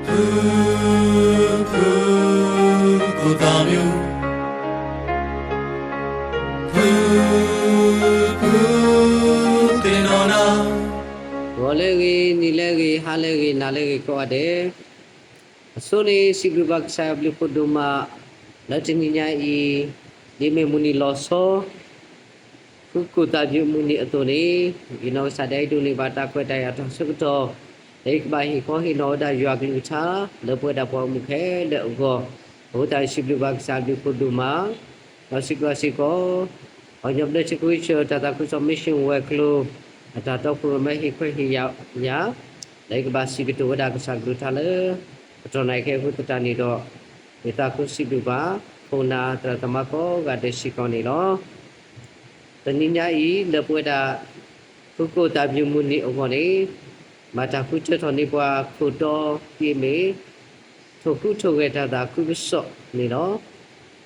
ဖု ဖု ကိၣ်သၣ်မံၤ ဖု ဖု သ့ၣ်နီၣ်နၤ ဂီၤလၢအဂ့ၤ, နံၤလၢအဂ့ၤ, ဟါလၢအဂ့ၤ, နၤလၢအဂ့ၤကိးဂၤဒဲး, အဆိန့ၣ် စံးဘျုးဘၣ်ကစၢ်ယွၤအဘျုးအဖှိၣ်ဒိၣ်မး လၢတနံၤညါအံၤ ဒ်မ့ၢ်မုၢ်နံၤလီၤဆီ ဖုကိၣ်သၣ်ဘံၣ်မုၢ်နံၤအသိးန့ၣ်, ယနီၢ်ကစၢ်ဒၣ်အံၤဒိးန့ၢ်ဘၣ်တၢ်ခွဲးတၢ်ယာ်တၢ်ဆၢကတီၢ် လၢယကဘၣ်ဟ့ၣ်ခီဟ့ၣ်နီၤဝဲဒၣ်ယွၤအကလုၢ်ကထါ လၢပဝဲဒၣ်ပှၤဂီၢ်မုၢ်ခဲလၢာ်အဂီၢ်, အဃိသတးစံးဘျုးဘၣ်ကစၢ်အဘျုးအဖှိၣ်ဒိၣ်မး, ဒီးစံးဘျုးစ့ၢ်ကီး ပှၤကညီဘျၢထံခဝ့ၡၢၣ် တၢ်သးခုကစီၣ် mission ဝဲၤကျိၤ အတၢ်တီခိၣ်ရိၣ်မဲဟ့ၣ်ခွဲးဟ့ၣ်ယာ်ယၤ လၢယကဘၣ်စံးကတိၤဝဲဒၣ်ကစၢ်ကလုၢ်ကထါလၢ ကတီၢ်နၣ်ရံၣ်ခဲအံၤအဃိသတးန့ၣ်ဒီး, ယသးခုစံးဘျုးဘၣ် ခိၣ်နၢ်သရၣ်သမါကိးဂၤဒဲးစ့ၢ်ကီးန့ၣ်လီၤ. တနံၤညါအံၤ လၢပဝဲဒၣ် ဖုကိၣ်သၣ်ဘံၣ်မုၢ်နံၤအဂီၢ်န့ၣ်, ဘၣ်တၢ်ဃုထၢထီၣ်န့ၢ်ပှၤခိၣ်တီက့ၤမ့ၢ် ထိၣ်ဃူထိၣ်ဂဲၤတၢ်သးခုကစီၣ်န့ၣ်လီၤ.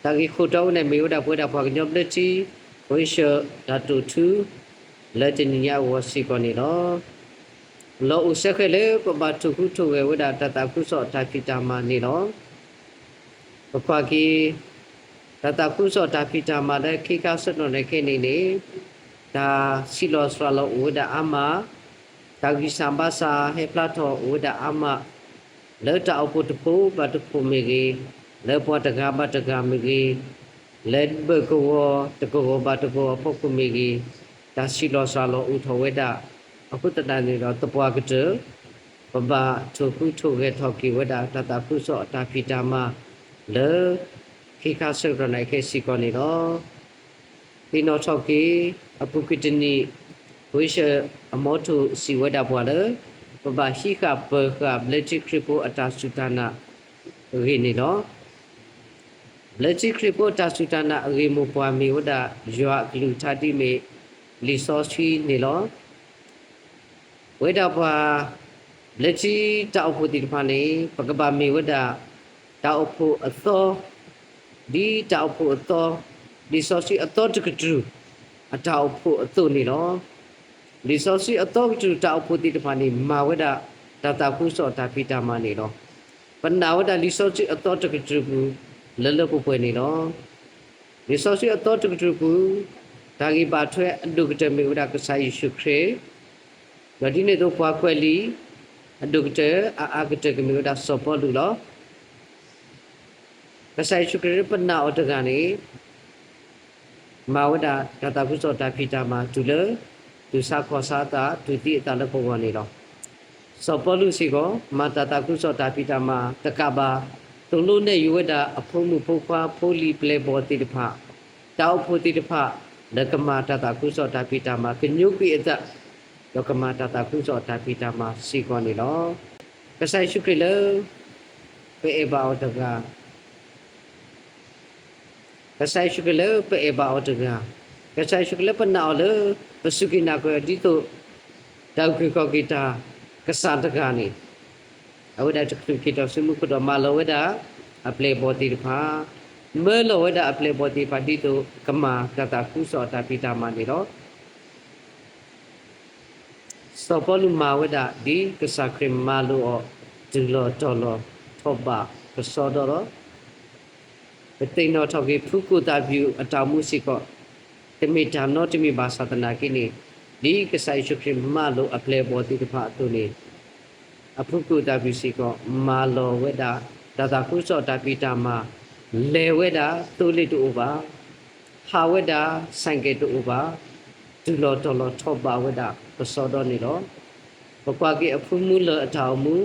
တၢ်ဂ့ၢ်ခိၣ်တီဝဲန့ၣ်မ့ၢ်ဝဲဒၣ်ပဝဲဒၣ်ပှၤကညီဘျၢထံ ခဝ့ၡၢၣ်တၢ်တိာ်ထူ လၢတနံၤညါအဂီၢ်စ့ၢ်ကီးန့ၣ်လီၤ. လီၤအိၣ်စဲဃဲလၢပဘၣ်ထိၣ်ဃူထိၣ်ဂဲၤဝဲဒၣ်တၢ်သးခုကစီၣ်တၢ်ဖံးတၢ်မၤန့ၣ်လီၤ. ပကွၢ်က့ၤ တၢ်သးခုကစီၣ်တၢ်ဖံးတၢ်မၤလၢခ့ခါဆၢကတီၢ်နၣ်ရံၣ်ခဲအံၤန့ၣ်န့ၣ်, တၢ်ဆံးလီၤစှၤလီၤအိၣ်ဝဲဒၣ်အါမး, တၢ်ဂံၢ်စၢ်ဘါစၢ်ဟဲဖျါထီၣ်အိၣ်ဝဲဒၣ်အါမး, လၢတၢ်အိၣ်ဖှိၣ်တဖှိၣ်ဘၣ်တဖှိၣ်မ့ၢ်ဂ့ၤ, လၢပှၤတဂၤဘၣ်တဂၤမ့ၢ်ဂ့ၤ, လၢဘၢၣ်ကဝီၤတကဝီၤဘၣ်တကဝီၤအဖီခိၣ်မ့ၢ်ဂ့ၤ, တၢ်ဆံးလီၤစှၤလီၤအိၣ်ထီၣ်ဝဲဒၣ်, အဃိသတးန့ၣ်ဒီးသပှၢ်ကတၢၢ် ပဘၣ်ထိၣ်ဃူထိၣ်ဂဲၤထီၣ်က့ၤဝဲဒၣ်တၢ်သးခုကစီၣ်အတၢ်ဖံးတၢ်မၤ လၢ ခ့ခါဆၢကတီၢ်နၣ်ရံၣ်ခဲအံၤစ့ၢ်ကီးန့ၣ်လီၤ. သ့ၣ်နီၣ်ထီၣ်က့ၤ အပူၤကွံာ်တနံၣ် ခဝ့ၡၢၣ်အမီထိၣ်စံးဝဲဒၣ်ပှၤလၢ ပဘၣ်ဟံးဃာ်ပၢၤဃာ်ဘျၢထံခရံာ်ဖိအတၢ်စူၢ်တၢ်နာ်အဂ့ၢ်န့ၣ်လီၤ. ဘျၢထံခရံာ်ဖိအတၢ်စူၢ်တၢ်နာ်အဂ့ၢ်မိၢ်ပှၢ်မ့ၢ်ဝဲဒၣ် ယွၤအကလုၢ်ကထါဒ်မ့ၢ် လံာ်စီဆှံန့ၣ်လီၤ. ပဝဲဒၣ်ပှၤ ဘျၢထံတၢ်အိၣ်ဖှိၣ်သ့ၣ်တဖၣ်န့ၣ် ပကဘၣ်မ့ၢ်ဝဲဒၣ် တၢ်အိၣ်ဖှိၣ်အသီ, ဒ်တၢ်အိၣ်ဖှိၣ်အသီ, လံာ်စီဆှံအသီတကတြူၢ် အတၢ်အိၣ်ဖှိၣ်အသိးန့ၣ်လီၤ. လံာ်စီဆှံအသီကတြူၢ်တၢ်အိၣ်ဖှိၣ်သ့ၣ်တဖၣ်န့ၣ် မၤဝဲဒၣ်တၢ်သးခုကစီၣ်တၢ်ဖံးတၢ်မၤန့ၣ်လီၤ. ပနာ်ဝဲဒၣ်လံာ်စီဆှံအသီတကတြူၢ်ပူၤ လၢလၢပှဲၤပှဲၤန့ၣ်လီၤ. လံာ်စီဆှံအသီတကတြူၢ်ပူၤ တၢ်ဂ့ၢ်ဘၣ်ထွဲအဒိၣ်ကတၢၢ်မ့ၢ်ဝဲဒၣ်ကစၢ်ယ့ၣ်ၡူးခရံာ်, ဒီးဒ်န့ၣ်အသိးပှၤကွဲးလံာ် အဒိၣ်ကတၢၢ်အအါကတၢၢ်ကမ့ၢ်ဝဲဒၣ်စီၤပီလူးလီၤ. ကစၢ်ယ့ၣ်ၡူးခရံာ်လၢပနာ်အီၤတဂၤန့ၣ် မၤဝဲဒၣ်တၢ်သးခုကစီၣ်တၢ်ဖံးတၢ်မၤတုၤလၢ သူၣ်ဆါခီၣ်ဆါအသး တူၢ်သံအသးလၢပဂီၢ်န့ၣ်လီၤ. စီၤပီလူးစ့ၢ်ကီး မၤတၢ်သးခုကစီၣ်တၢ်ဖံးတၢ်မၤတကးဘၣ် သိၣ်လိနဲၣ်ယုၤဝဲဒၣ်အဖိမုၣ်ဖိခွါဖိလံၤပျဲၢ်ဘီၣ်သ့ၣ်တဖၣ်, တၢ်အိၣ်ဖှိၣ်သ့ၣ်တဖၣ် လၢကမၤတၢ်သးခုကစီၣ်တၢ်ဖံးတၢ်မၤ ကညိကွံာ်အသး ဒီးကမၤတၢ်သးခုကစီၣ်တၢ်ဖံးတၢ်မၤစ့ၢ်ကီးန့ၣ်လီၤ. ကစၢ်ယ့ၣ်ၡူးခရံာ်လၢ ပအဲၣ်ဘၣ်အီၤတဂၤ ကစၢ်ယ့ၣ်ၡူးခရံာ်လၢပအဲၣ်ဘၣ်အီၤတဂၤ, ကစၢ်ယ့ၣ်ၡူးခရံာ်လၢပနာ်အီၤလၢ ပစူၢ်က့ၤနာ်က့ၤအီၤဒ်သိး တၢ်အုၣ်က့ၤခီၣ်က့ၤတၢ်ကစၢ်တဂၤန့ၣ်, အဝဲဒၣ်တချုးက့ၤထီၣ်ဆူမူခိၣ်ဒီး မၤလီၤဝဲဒၣ်အပျဲၢ်အဘီၣ်သ့ၣ်တဖၣ်, မၢလီၤဝဲဒၣ်အပျဲၢ်အဘီၣ်သ့ၣ်တဖၣ်ဒ်သိးကမၤတၢ်သးခုကစီၣ်အတၢ်ဖံးတၢ်မၤန့ၣ်လီၤ. စီၤပီလူးမၤဝဲဒၣ်ဒ်ကစၢ်ခရံာ်မၤလိာ်အီၤ တုၤလီၤတီၤလီၤထီၣ်ဘးကစီဒီလီၤ. ပသ့ၣ်နီၣ်ထီၣ်က့ၤဖုကိၣ်သၣ်ဘံၣ်အတၢ်အိၣ်မူစ့ၢ်ကီး တမ့ၢ်တၢ်နီတမံၤဘၣ်ဆၣ်သနာ်က့န့ၣ်, ဒ်ကစၢ်ယ့ၣ်ၡူးခရံာ်မၤလိာ်အပျဲၢ်အဘီၣ်သ့ၣ်တဖၣ်အသိးန့ၣ်, အဖုကိၣ်သၣ်ဘံၣ်စ့ၢ်ကီး မၤလီၤဝဲဒၣ် တၢ်သးခုကစီၣ်တၢ်ဖံးတၢ်မၤ, လဲၤဝဲဒၣ်သိလ့ၣ်တအိၣ်ဘၣ် ဟးဝဲဒၣ်ဆဲးကဲးတအိၣ်ဘၣ်, တုၤလီၤတီၤလီၤထီၣ်ဘးဝဲဒၣ်ကစီဒီန့ၣ်လီၤ. ပကွၢ်က့ၤအဖိမုၣ်လၢာ်အတၢ်အိၣ်မူ,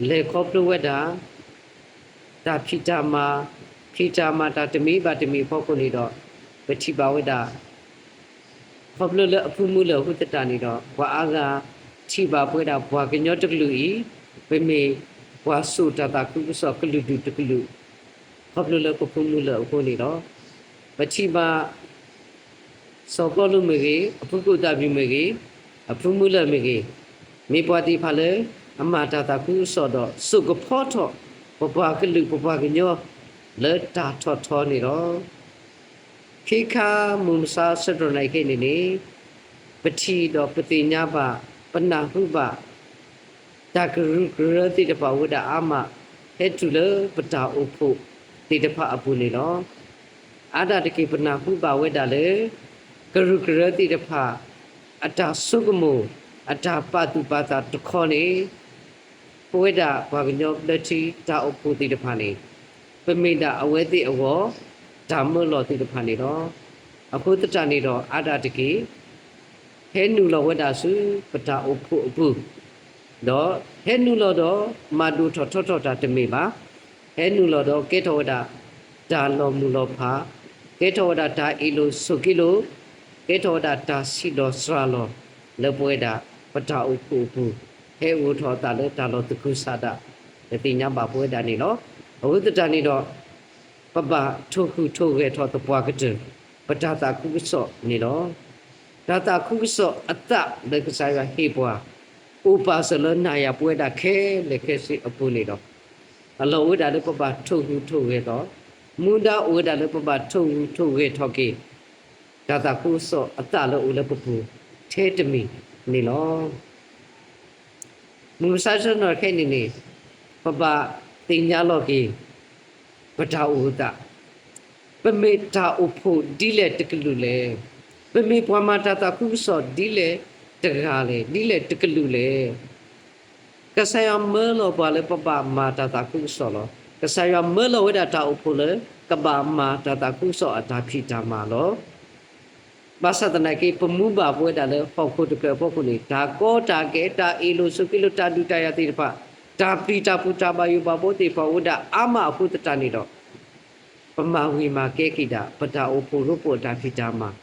လဲၤခီဖျိဝဲဒၣ် တၢ်ဖံးတၢ်မၤ, ဖံးတၢ်မၤတၢ်တမံၤဘၣ်တမံၤအဖီခိၣ်န့ၣ်ဒီး, ပထံၣ်ဘၣ်ဝဲဒၣ် ခီဖျိလၢအဖိမုၣ်လၢာ်အဃိသတးန့ၣ်ဒီး ပှၤအါဂၤထံၣ်ဘၣ်ပဝဲဒၣ်ပှၤကညီတကလုာ်အံၤ, ပမ့ၢ်ပှၤစိာ်တၢ်သးခုကစီၣ်ကလုာ်ဒူၣ်တကလုာ်, ခီဖျိလၢပဖိမုၣ်လၢာ်အဃိန့ၣ်လီၤ. ပထံၣ်ဘၣ် စီၤပီလူးမ့ၢ်ဂ့ၤ, အဖုကိၣ်သၣ်ဘံၣ်မ့ၢ်ဂ့ၤ, အဖိမုၣ်လၢာ်မ့ၢ်ဂ့ၤ, မ့ၢ်ပှၤသ့ၣ်တဖၣ်လၢအမၤတၢ်သးခုကစီၣ်ဒီး စိာ်ကဖီထီၣ် ပပှၤကလုာ်ပပှၤကညီ လၢတၢ်ထီၣ်ထီန့ၣ်လီၤ. ခ့ခါမုၢ်မဆါဆၢကတီၢ်နၣ်ရံၣ်ခဲအံၤန့ၣ်န့ၣ်, ပထံၣ်ဒီးပသ့ၣ်ညါဘၣ်, ပနၢ်ဟူဘၣ် တၢ်ကရူၢ်ကရၢသ့ၣ်တဖၣ်အိၣ်ဝဲဒၣ်အါမး ဟဲတုၤလၢပတၢ်အိၣ်ဖှိၣ်သ့ၣ်တဖၣ်အပူၤန့ၣ်လီၤ. အါဒၣ်တက့ၢ် ပနၢ်ဟူဘၣ်ဝဲဒၣ်လၢ ကရူၢ်ကရၢသ့ၣ်တဖၣ် အတၢ်ဆိကမိၣ် အတၢ်ပာ်သူၣ်ပာ်သးတခီန့ၣ် ပဝဲဒၣ်ပှၤကညီဘျၢထံတၢ်အိၣ်ဖှိၣ်သ့ၣ်တဖၣ်န့ၣ် ပမ့ၢ်ဒၣ်အဝဲသ့ၣ်အဂီၢ် တၢ်မၢလီၤသ့ၣ်တဖၣ်န့ၣ်လီၤ. အဃိသတးန့ၣ်ဒီး အါဒၣ်တက့ၢ် ဟဲနုာ်လီၤဝဲဒၣ်ဆူပတၢ်အိၣ်ဖှိၣ်အပူၤ, ဒီးဟဲနုာ်လီၤဒီး မၤဒိၣ်ထီၣ်ထီထီၣ်တၢ်တမ့ၢ်ဘၣ်. ဟဲနုာ်လီၤဒီးကဲထီၣ်ဝဲဒၣ် တၢ်လီၤမုၢ်လီၤဖး, ကဲထီၣ်ဝဲဒၣ်တၢ်အ့ၣ်လိာ်ဆိးက့လိာ်, ကဲထီၣ်ဝဲဒၣ်တၢ်ဆံးလီၤစှၤလီၤ လၢပဝဲဒၣ် ပတၢ်အိၣ်ဖှိၣ်အပူၤ, ဟဲအိၣ်ထီၣ်အသးလၢတၢ်လီၤသကုၤဆးဒး, ပသ့ၣ်ညါဘၣ်ပဝဲဒၣ်န့ၣ်လီၤ. အဃိသတးန့ၣ်ဒီး ပဘၣ်ထိၣ်ဟူးထိၣ်ဂဲၤထီၣ်သပှၢ်ကတၢၢ် ပတၢ်သးခုကစီၣ်န့ၣ်လီၤ. တၢ်သးခုကစီၣ်အသးလၢကစၢ်ယွၤဟ့ၣ်ပှၤ အိၣ်ပာ်စၢၤလၢနၤယၤပဝဲဒၣ်ခဲလၢာ်ခဲဆ့အပူၤန့ၣ်ဒီး အလီၢ်အိၣ်ဝဲဒၣ်လၢပဘၣ်ထိၣ်ဟူးထိၣ်ဂဲၤထီၣ်, မူဒါအိၣ်ဝဲဒၣ်လၢပဘၣ်ထိၣ်ဟူးထိၣ်ဂဲၤထီၣ်က့ၤ တၢ်သးခုကစီၣ်အသးလၢအိၣ်လၢပပူၤထဲတမံၤန့ၣ်လီၤ. မုၢ်မဆါတနံၤခဲအံၤန့ၣ်န့ၣ် ပဘၣ်သ့ၣ်ညါလီၤက့ၤ ပတၢ်အိၣ်အသး, ပမ့ၢ်တၢ်အိၣ်ဖှိၣ်ဒ်လဲၣ်တကလုာ်လဲၣ်, ပမ့ၢ်ပှၤမၤတၢ်သးခုကစီၣ်ဒ်လဲၣ်တဂၤလဲၣ်, ဒ်လဲၣ်တကလုာ်လဲၣ်. ကစၢ်ယွၤမၢလီၤပှၤလၢပဘၣ်မၤတၢ်သးခုကစီၣ်လီၤ. ကစၢ်ယွၤမၢလီၤဝဲဒၣ်တၢ်အိၣ်ဖှိၣ်လၢ ကဘၣ်မၤတၢ်သးခုကစီၣ်အတၢ်ဖံးတၢ်မၤလီၤ. ဘၣ်ဆၣ်သနာ်က့ ပမူဘၣ်ပဝဲဒၣ်လၢဟီၣ်ခိၣ်တဖျၢၣ်အဖီခိၣ်န့ၣ် တၢ်ကီတၢ်ခဲ တၢ်အ့ၣ်လိာ်ဆိးက့လိာ် တၢ်ဒုးတၢ်ယၤသ့ၣ်တဖၣ် တၢ်ပျံၤတၢ်ဖုး တၢ်ဘၣ်ယိၣ်ဘၣ်ဘှီသ့ၣ်တဖၣ်အိၣ်ဝဲဒၣ်အါမးအဃိသတးန့ၣ်ဒီး ပမၤဝံၤမၤကဲက့ၤဒၣ် ပတၢ်အိၣ်ဖှိၣ်ရိဖှိၣ်အတၢ်ဖံးတၢ်မၤ,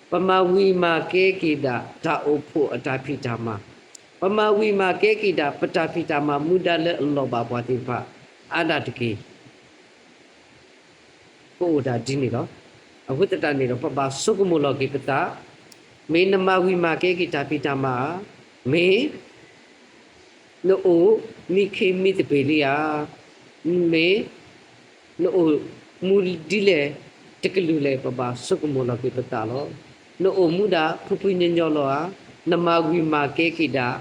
ပမၤဝံၤမၤကဲက့ၤဒၣ် တၢ်အိၣ်ဖှိၣ်အတၢ်ဖံးတၢ်မၤ, ပမၤဝံၤမၤကဲက့ၤဒၣ် ပတၢ်ဖံးတၢ်မၤမူဒါလၢအလီၤဘၣ်ပှၤသ့ၣ်တဖၣ် အါဒၣ်တက့ၢ် ကအိၣ်ဒၣ်ဒ်န့ၣ်လီၤ. အဃိသတးန့ၣ်ဒီး ပဘၣ်ဆိကမိၣ်လီၤက့ၤပသး, မ့ၢ်နမၤဝံၤမၤကဲက့ၤတၢ်ဖံးတၢ်မၤဧါ, မ့ၢ် နအိၣ်မံခ့မံသပ့ၤလံဧါ, မ့ၢ် နအိၣ်မူဒ်လဲၣ်တကလုာ်လဲၣ် ပဘၣ်ဆိကမိၣ်လီၤက့ၤပသးလီၤ. နအိၣ်မူဒၣ်ဖုဖုညီညီလီၤဧါ, နမၤဝံၤမၤကဲက့ၤဒၣ်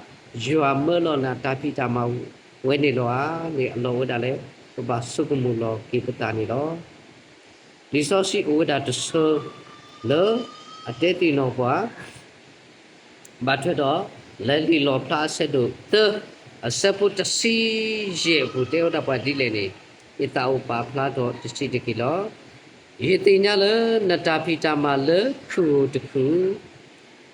ယွၤမၢလီၤနၤတၢ်ဖံးတၢ်မၤဝဲန့ၣ်လီၤဧါန့ၣ် အလီၢ်ဝဲဒၣ်လၢ ပဘၣ်ဆိကမိၣ်လီၤက့ၤပသးန့ၣ်လီၤ. လံာ်စီဆှံအိၣ်ဝဲဒၣ်တဆၢ လၢအတဲသ့ၣ်နီၣ်ပှၤ ဘၣ်ထွဲဒီး လၢလံာ်လီၣ်ဖျါအဆၢဒိၣ်သၢ အဆၢဖိတဆံယဲၢ်အပူၤ တဲဝဲဒၣ်ပှၤဒ်လဲၣ်န့ၣ် ယသးအိၣ်ပာ်ဖျါထီၣ်တဆံးတက့ၢ်လီၤ. ယသ့ၣ်ညါလၢနတၢ်ဖံးတၢ်မၤလၢခုၣ်ဧိၤတခုၣ်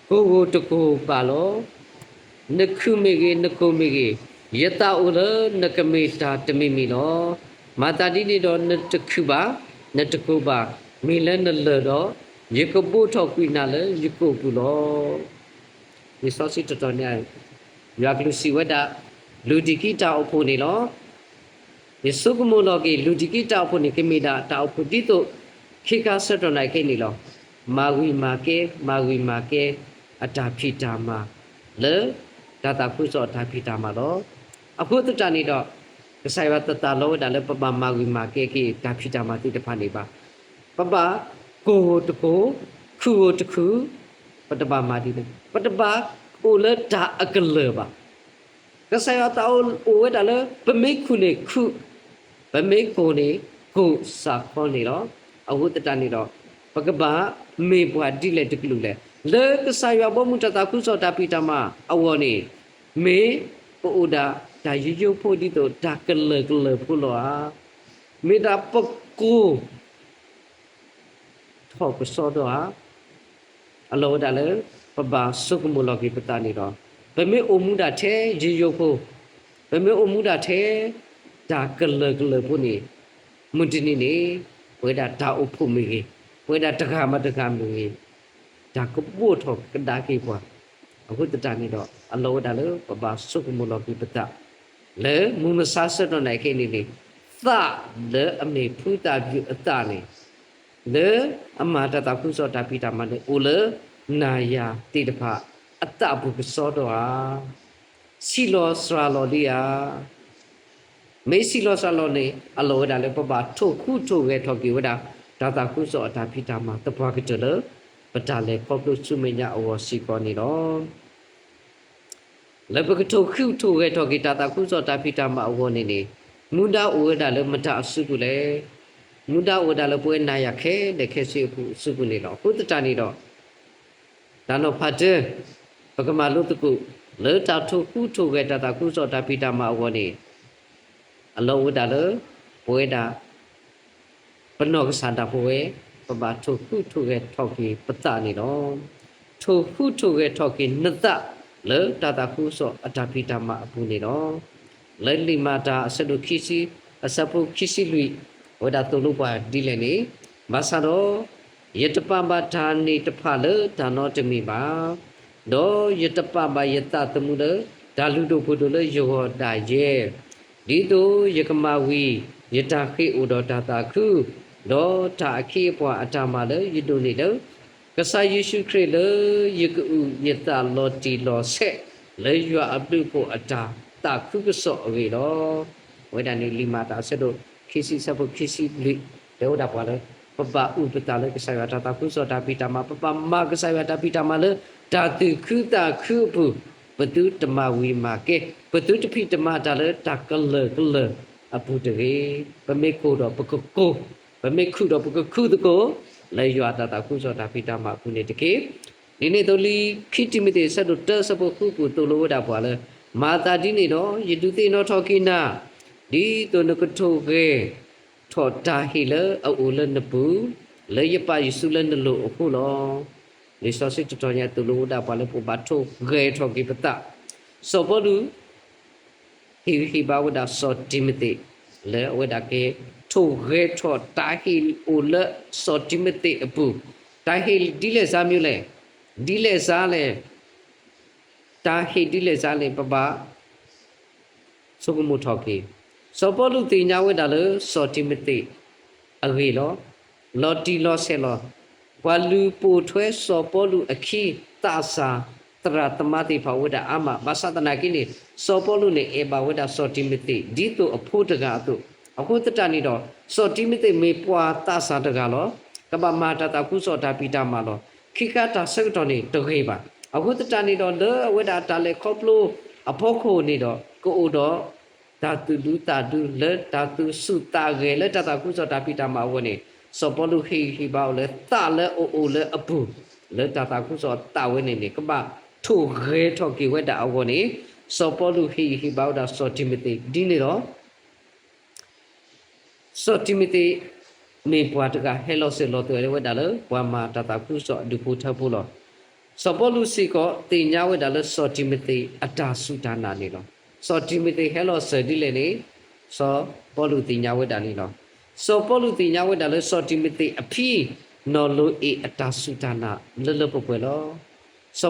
ကိၢ်ဧိၤတကိၢ်ဘၣ်လီၤ. နခုၣ်မ့ၢ်ဂ့ၤ နကိၢ်မ့ၢ်ဂ့ၤ, ယသးအိၣ်လၢနကမ့ၢ်တၢ်တမံၤမံၤလီၤ. မၤသးဒ်န့ၣ်ဒီးနတခုၣ်ဘၣ်, နတကိၢ်ဘၣ်, မ့ၢ်လၢနလၢၢ်ဒီး ယကဘိးထီၣ်ကွံာ်နၤလၢယကိာ်ပူၤလီၤ. လံာ်စီဆှံတတီၤန့ၣ် ယွၤကလုၢ်စံးဝဲဒၣ် လူၤဒံးကံတၢ်အိၣ်ဖှိၣ်န့ၣ်လီၤ. ယဆိကမိၣ်လီၤက့ၤ လူၤဒံးကံတၢ်အိၣ်ဖှိၣ်န့ၣ် ကမ့ၢ်ဒၣ်တၢ်အိၣ်ဖှိၣ်ဒ်သိး ခ့ခါဆၢထီၣ်နၤခဲအံၤန့ၣ်လီၤ. မၤဝံၤမၤကဲ မၤဝံၤမၤကဲ အတၢ်ဖံးတၢ်မၤ လၢ တၢ်သးခုကစီၣ်အတၢ်ဖံးတၢ်မၤလီၤ. အဃိသတးန့ၣ်ဒီး ကစၢ်ယွၤတသးလီဝဲဒၣ်လၢပဘၣ်မၤဝံၤမၤကဲက့ၤတၢ်ဖံးတၢ်မၤသ့ၣ်တဖၣ်န့ၣ်ဘၣ်. ပဘၣ်ကိၢ်ဧိၤတကိၢ်, ခုၣ်ဧိၤတခုၣ်, ပတဘၣ်မၤဒ်န့ၣ်, ပတဘၣ်အိၣ်လၢတၢ်အကလၢၢ်ဘၣ်. ကစၢ်ယွၤသးအိၣ်အိၣ်ဝဲဒၣ်လၢ ပမ့ၢ်ခုၣ်န့ၣ်ခုၣ်, ပမ့ၢ်ကိၢ်န့ၣ် ကိၢ်စ့ၢ်ကီးန့ၣ်လီၤ. အဃိသတးန့ၣ်ဒီး ပကဘၣ်မ့ၢ်ပှၤဒ်လဲၣ်တကလုာ်လဲၣ်. လၢကစၢ်ယွၤဘီမုၢ်တၢ်သးခုကစီၣ်တၢ်ဖံးတၢ်မၤအဂီၢ်န့ၣ် မ့ၢ်ပအိၣ်ဒၣ်တၢ်ယိယိဖိဒ်သိးတၢ်ကလၢာ်ကလၢာ်ဖိလီၤဧါ. မ့ၢ်ဒၣ်ပကိၢ် ထီၣ်ကစီဒီဧါ. အလီၢ်ဝဲဒၣ်လၢ ပဘၣ်ဆိကမိၣ်လီၤက့ၤပသးန့ၣ်ဒီး ပမ့ၢ်အိၣ်မူဒၣ်ထဲယိယိဖိ, ပမ့ၢ်အိၣ်မူဒၣ်ထဲ တၢ်ကလၢာ်ကလၢာ်ဖိန့ၣ် မုၢ်တနံၤန့ၣ် ပဝဲဒၣ်တၢ်အိၣ်ဖှိၣ်မ့ၢ်ဂ့ၤ, ပဝဲဒၣ်တဂၤမၤတဂၤမ့ၢ်ဂ့ၤ, တၢ်ကဘိးထီၣ်ကဒါက့ၤပှၤ. အဃိသတးန့ၣ်ဒီး အလီၢ်ဝဲဒၣ်လၢ ပဘၣ်ဆိကမိၣ်လီၤက့ၤပသး လၢမုၢ်မဆါဆၢထီၣ်နၤခဲအံၤန့ၣ်န့ၣ် သးလၢအမ့ၢ်ဖုသးပူၤအသးန့ၣ် လၢအမၤတၢ်သးခုကစီၣ်တၢ်ဖံးတၢ်မၤန့ၣ် အိၣ်လၢနၤယၤသ့ၣ်တဖၣ်အသးပူၤကစီဒီဧါ. ဆံးလီၤစှၤလီၤလံဧါ. မ့ၢ်ဆံးလီၤစှၤလီၤန့ၣ် အလီၢ်ဝဲဒၣ်လၢ ပဘၣ်ထိၣ်ဃူထိၣ်ဂဲၤထီၣ်က့ၤဝဲဒၣ် တၢ်သးခုကစီၣ်အတၢ်ဖံးတၢ်မၤသပှၢ်ကတၢၢ်လၢ ပတၢ်လဲၤခီဖျိဆူမဲာ်ညါအဂီၢ်စ့ၢ်ကီးန့ၣ်လီၤ. လၢပကထိၣ်ဃူထိၣ်ဂဲၤထီၣ်က့ၤတၢ်သးခုကစီၣ်တၢ်ဖံးတၢ်မၤအဂီၢ်န့ၣ်န့ၣ်, မူဒါအိၣ်ဝဲဒၣ်လၢမတၤအစုပူၤလဲၣ်. မူဒါအိၣ်ဝဲဒၣ်လၢပဝဲနၤယၤခဲလၢာ်ခဲဆ့အပူၤအစုပူၤန့ၣ်လီၤ. အဃိသတးန့ၣ်ဒီး တၢ်နီၤဖးတၢၢ် ပကမၤလိသကိး လၢတၢ်ထိၣ်ဃူထိၣ်ဂဲၤတၢ်သးခုကစီၣ်တၢ်ဖံးတၢ်မၤအဂီၢ်န့ၣ် အလီၢ်အိၣ်ဝဲဒၣ်လၢ ပဝဲဒၣ် ပနီၢ်ကစၢ်ဒၣ်ပဝဲ ပဘၣ်ထိၣ်ဃူထိၣ်ဂဲၤထီၣ်က့ၤပသးန့ၣ်လီၤ. ထိၣ်ဃူထိၣ်ဂဲၤထီၣ်က့ၤနသး လၢတၢ်သးခုကစီၣ်အတၢ်ဖံးတၢ်မၤအပူၤန့ၣ်လီၤ. လၢလံာ်မၤတၢ်အဆၢဒိၣ်ခံဆံ အဆၢဖိခံဆံလွံၢ် အဝဲဒၣ်သိၣ်လိပှၤဒ်လဲၣ်န့ၣ်, ဘၣ်ဆၣ်ဒီး ယတပာ်ဘၣ်တၢ်န့ၣ်တဖၣ်လၢတၢ်နီတမံၤဘၣ်. ဒီးယတပာ်ဘၣ်ယသးသမူလၢ တၢ်လုၢ်ဒိၣ်ပှ့ၤဒိၣ်လၢယဂီၢ်ဒၣ်ယဲ, ဒ်သိးယကမၤဝံၤ ယတၢ်ဃ့ၢ်အိၣ်ဒီးတၢ်သးခု, ဒီးတၢ်အခ့အပှၤအတၢ်မၤလၢယဒိးန့ၢ်လၢ ကစၢ်ယ့ၣ်ၡူးခရံာ်လၢယကအုၣ်ယသးလီၤတံၢ်လီၤဆဲး လၢယွၤအဘျုးအဖှိၣ်အတၢ်သးခုကစီၣ်အဂ့ၢ်လီၤ. အဝဲဒၣ်န့ၣ်လံာ်မၤတၢ်အဆၢဒိၣ်ခံဆံအဆၢဖိခံဆံလွံၢ် တဲဝဲဒၣ်ပှၤလၢ ပဘၣ်အုၣ်ပသးလၢကစၢ်ယွၤတၢ်သးခုကစီၣ်တၢ်ဖံးတၢ်မၤ, ပဘၣ်မၤကစၢ်ယွၤတၢ်ဖံးတၢ်မၤလၢ တၢ်သူၣ်ခုသးခုအပူၤ, ပသုတမၤဝံၤမၤကဲ, ပသုတဖံးတမၤတၢ်လၢတၢ်ကလၢာ်ကလၢာ်အပူၤတဂ့ၤ. ပမ့ၢ်ကိၢ်ဒီးပကကိၢ်, ပမ့ၢ်ခုၣ်ဒီးပကခုၣ်သကိး လၢယွၤတၢ်သးခုကစီၣ်တၢ်ဖံးတၢ်မၤအပူၤန့ၣ်တက့ၢ်. ဒ်န့ၣ်အသိးလံာ်ခံတံၤမသ့းအဆၢဒိၣ်တၢအဆၢဖိဃုအပူၤ သိၣ်လိဝဲဒၣ်ပှၤလၢ မၤသးဒ်န့ၣ်ဒီး ယဒုးသ့ၣ်နီၣ်ထီၣ်က့ၤနၤ, ဒ်သိးနကထိၣ်ဂဲၤထီၣ်တၢ်ဟ့ၣ်လၢအအိၣ်လၢနပူၤ, လၢယပာ်ယစုလၢနလိၤအဃိလီၤ. လံာ်စီဆှံတတီၤညါသိၣ်လိဝဲဒၣ်ပှၤလၢပဘၣ်ထိၣ်ဂဲၤထီၣ်က့ၤပသး, စီၤပီလူး ဟ့ၣ်ဂံၢ်ဟ့ၣ်ဘါဝဲဒၣ်စီၤတံၤမသ့း လၢအဝဲဒၣ်ကဲ ထိၣ်ဂဲၤထီၣ်တၢ်ဟ့ၣ်အိၣ်လၢစီၤတံၤမသ့းအပူၤ, တၢ်ဟ့ၣ်ဒ်လဲၣ်စါမ့ၢ်လဲၣ်, ဒ်လဲၣ်စါလဲၣ်, တၢ်ဟ့ၣ်ဒ်လဲၣ်စါလဲၣ် ပဘၣ် ဆိကမိၣ်ထီၣ်က့ၤ, စီၤပီလူးသ့ၣ်ညါဝဲဒၣ်လၢစီၤတံၤမသ့းအဂ့ၢ်လီၤ. လီၤတံၢ်လီၤဆဲးလီၤ. ပှၤလုၢ်ပိာ်ထွဲစီၤပီလူးအခံ သးစၢ်သရၣ်သမါသ့ၣ်တဖၣ်အိၣ်ဝဲဒၣ်အါမး, ဘၣ်ဆၣ်သနာ်က့န့ၣ် စီၤပီလူးန့ၣ် အဲၣ်ဘၣ်ဝဲဒၣ်စီၤတံၤမသ့း ဒ်သိးအဖိတဂၤအသိး, အဃိသတးန့ၣ်ဒီး စီၤတံၤမသ့းမ့ၢ်ပှၤသးစၢ်တဂၤလီၤ. ကဘၣ်မၤတၢ်သးခုကစီၣ်တၢ်ဖံးတၢ်မၤလီၤ. ခံခါတၢ်ဆၢကတီၢ်န့ၣ်တဂ့ၤဘၣ်. အဃိသတးန့ၣ်ဒီး လၢအဝဲဒၣ်တၢ်လဲၤခီဖျိအဖီခိၣ်န့ၣ်ဒီး ကအိၣ်ဒီး တၢ်သူၣ်ဒူသးဒူလၢတၢ်သူၣ်ဆူၣ်သးဂဲၤလၢတၢ်သးခုကစီၣ်တၢ်ဖံးတၢ်မၤအဂီၢ်န့ၣ်, စီၤပီလူးဟ့ၣ်ဂံၢ်ဟ့ၣ်ဘါအီၤလၢသးလၢအအိၣ်လၢအပူၤ လၢတၢ်သးခုကစီၣ်သးဝဲန့ၣ်န့ၣ် ကဘၣ်ထိၣ်ဂဲၤထီၣ်က့ၤဝဲဒၣ်အဂီၢ်န့ၣ်, စီၤပီလူးဟ့ၣ်ဂံၢ်ဟ့ၣ်ဘါဝဲဒၣ်စီၤတံၤမသ့းဒ်န့ၣ်လီၤ. စီၤတံၤမသ့း မ့ၢ်ပှၤတဂၤဟဲလီၤစၢၤလီၤသွဲၣ်ဝဲဒၣ်လၢ ပှၤမၤတၢ်သးခုကစီၣ်အဒူၣ်ဖိထၢဖိလီၤ. စီၤပီလူးစ့ၢ်ကီးသ့ၣ်ညါဝဲဒၣ်လၢစီၤတံၤမသ့းအတၢ်စူၢ်တၢ်နာ်န့ၣ်လီၤ. စီၤတံၤမသ့းဟဲလီၤစၢၤဒ်လဲၣ်န့ၣ် စီၤပီလူးသ့ၣ်ညါဝဲဒၣ်န့ၣ်လီၤ. စီၤပီလူးသ့ၣ်ညါဝဲဒၣ်လၢစီၤတံၤမသ့းအဖံ နီၢ်လိၤအ့ၣ်အတၢ်စူၢ်တၢ်နာ်လၢလၢပှဲၤပှဲၤ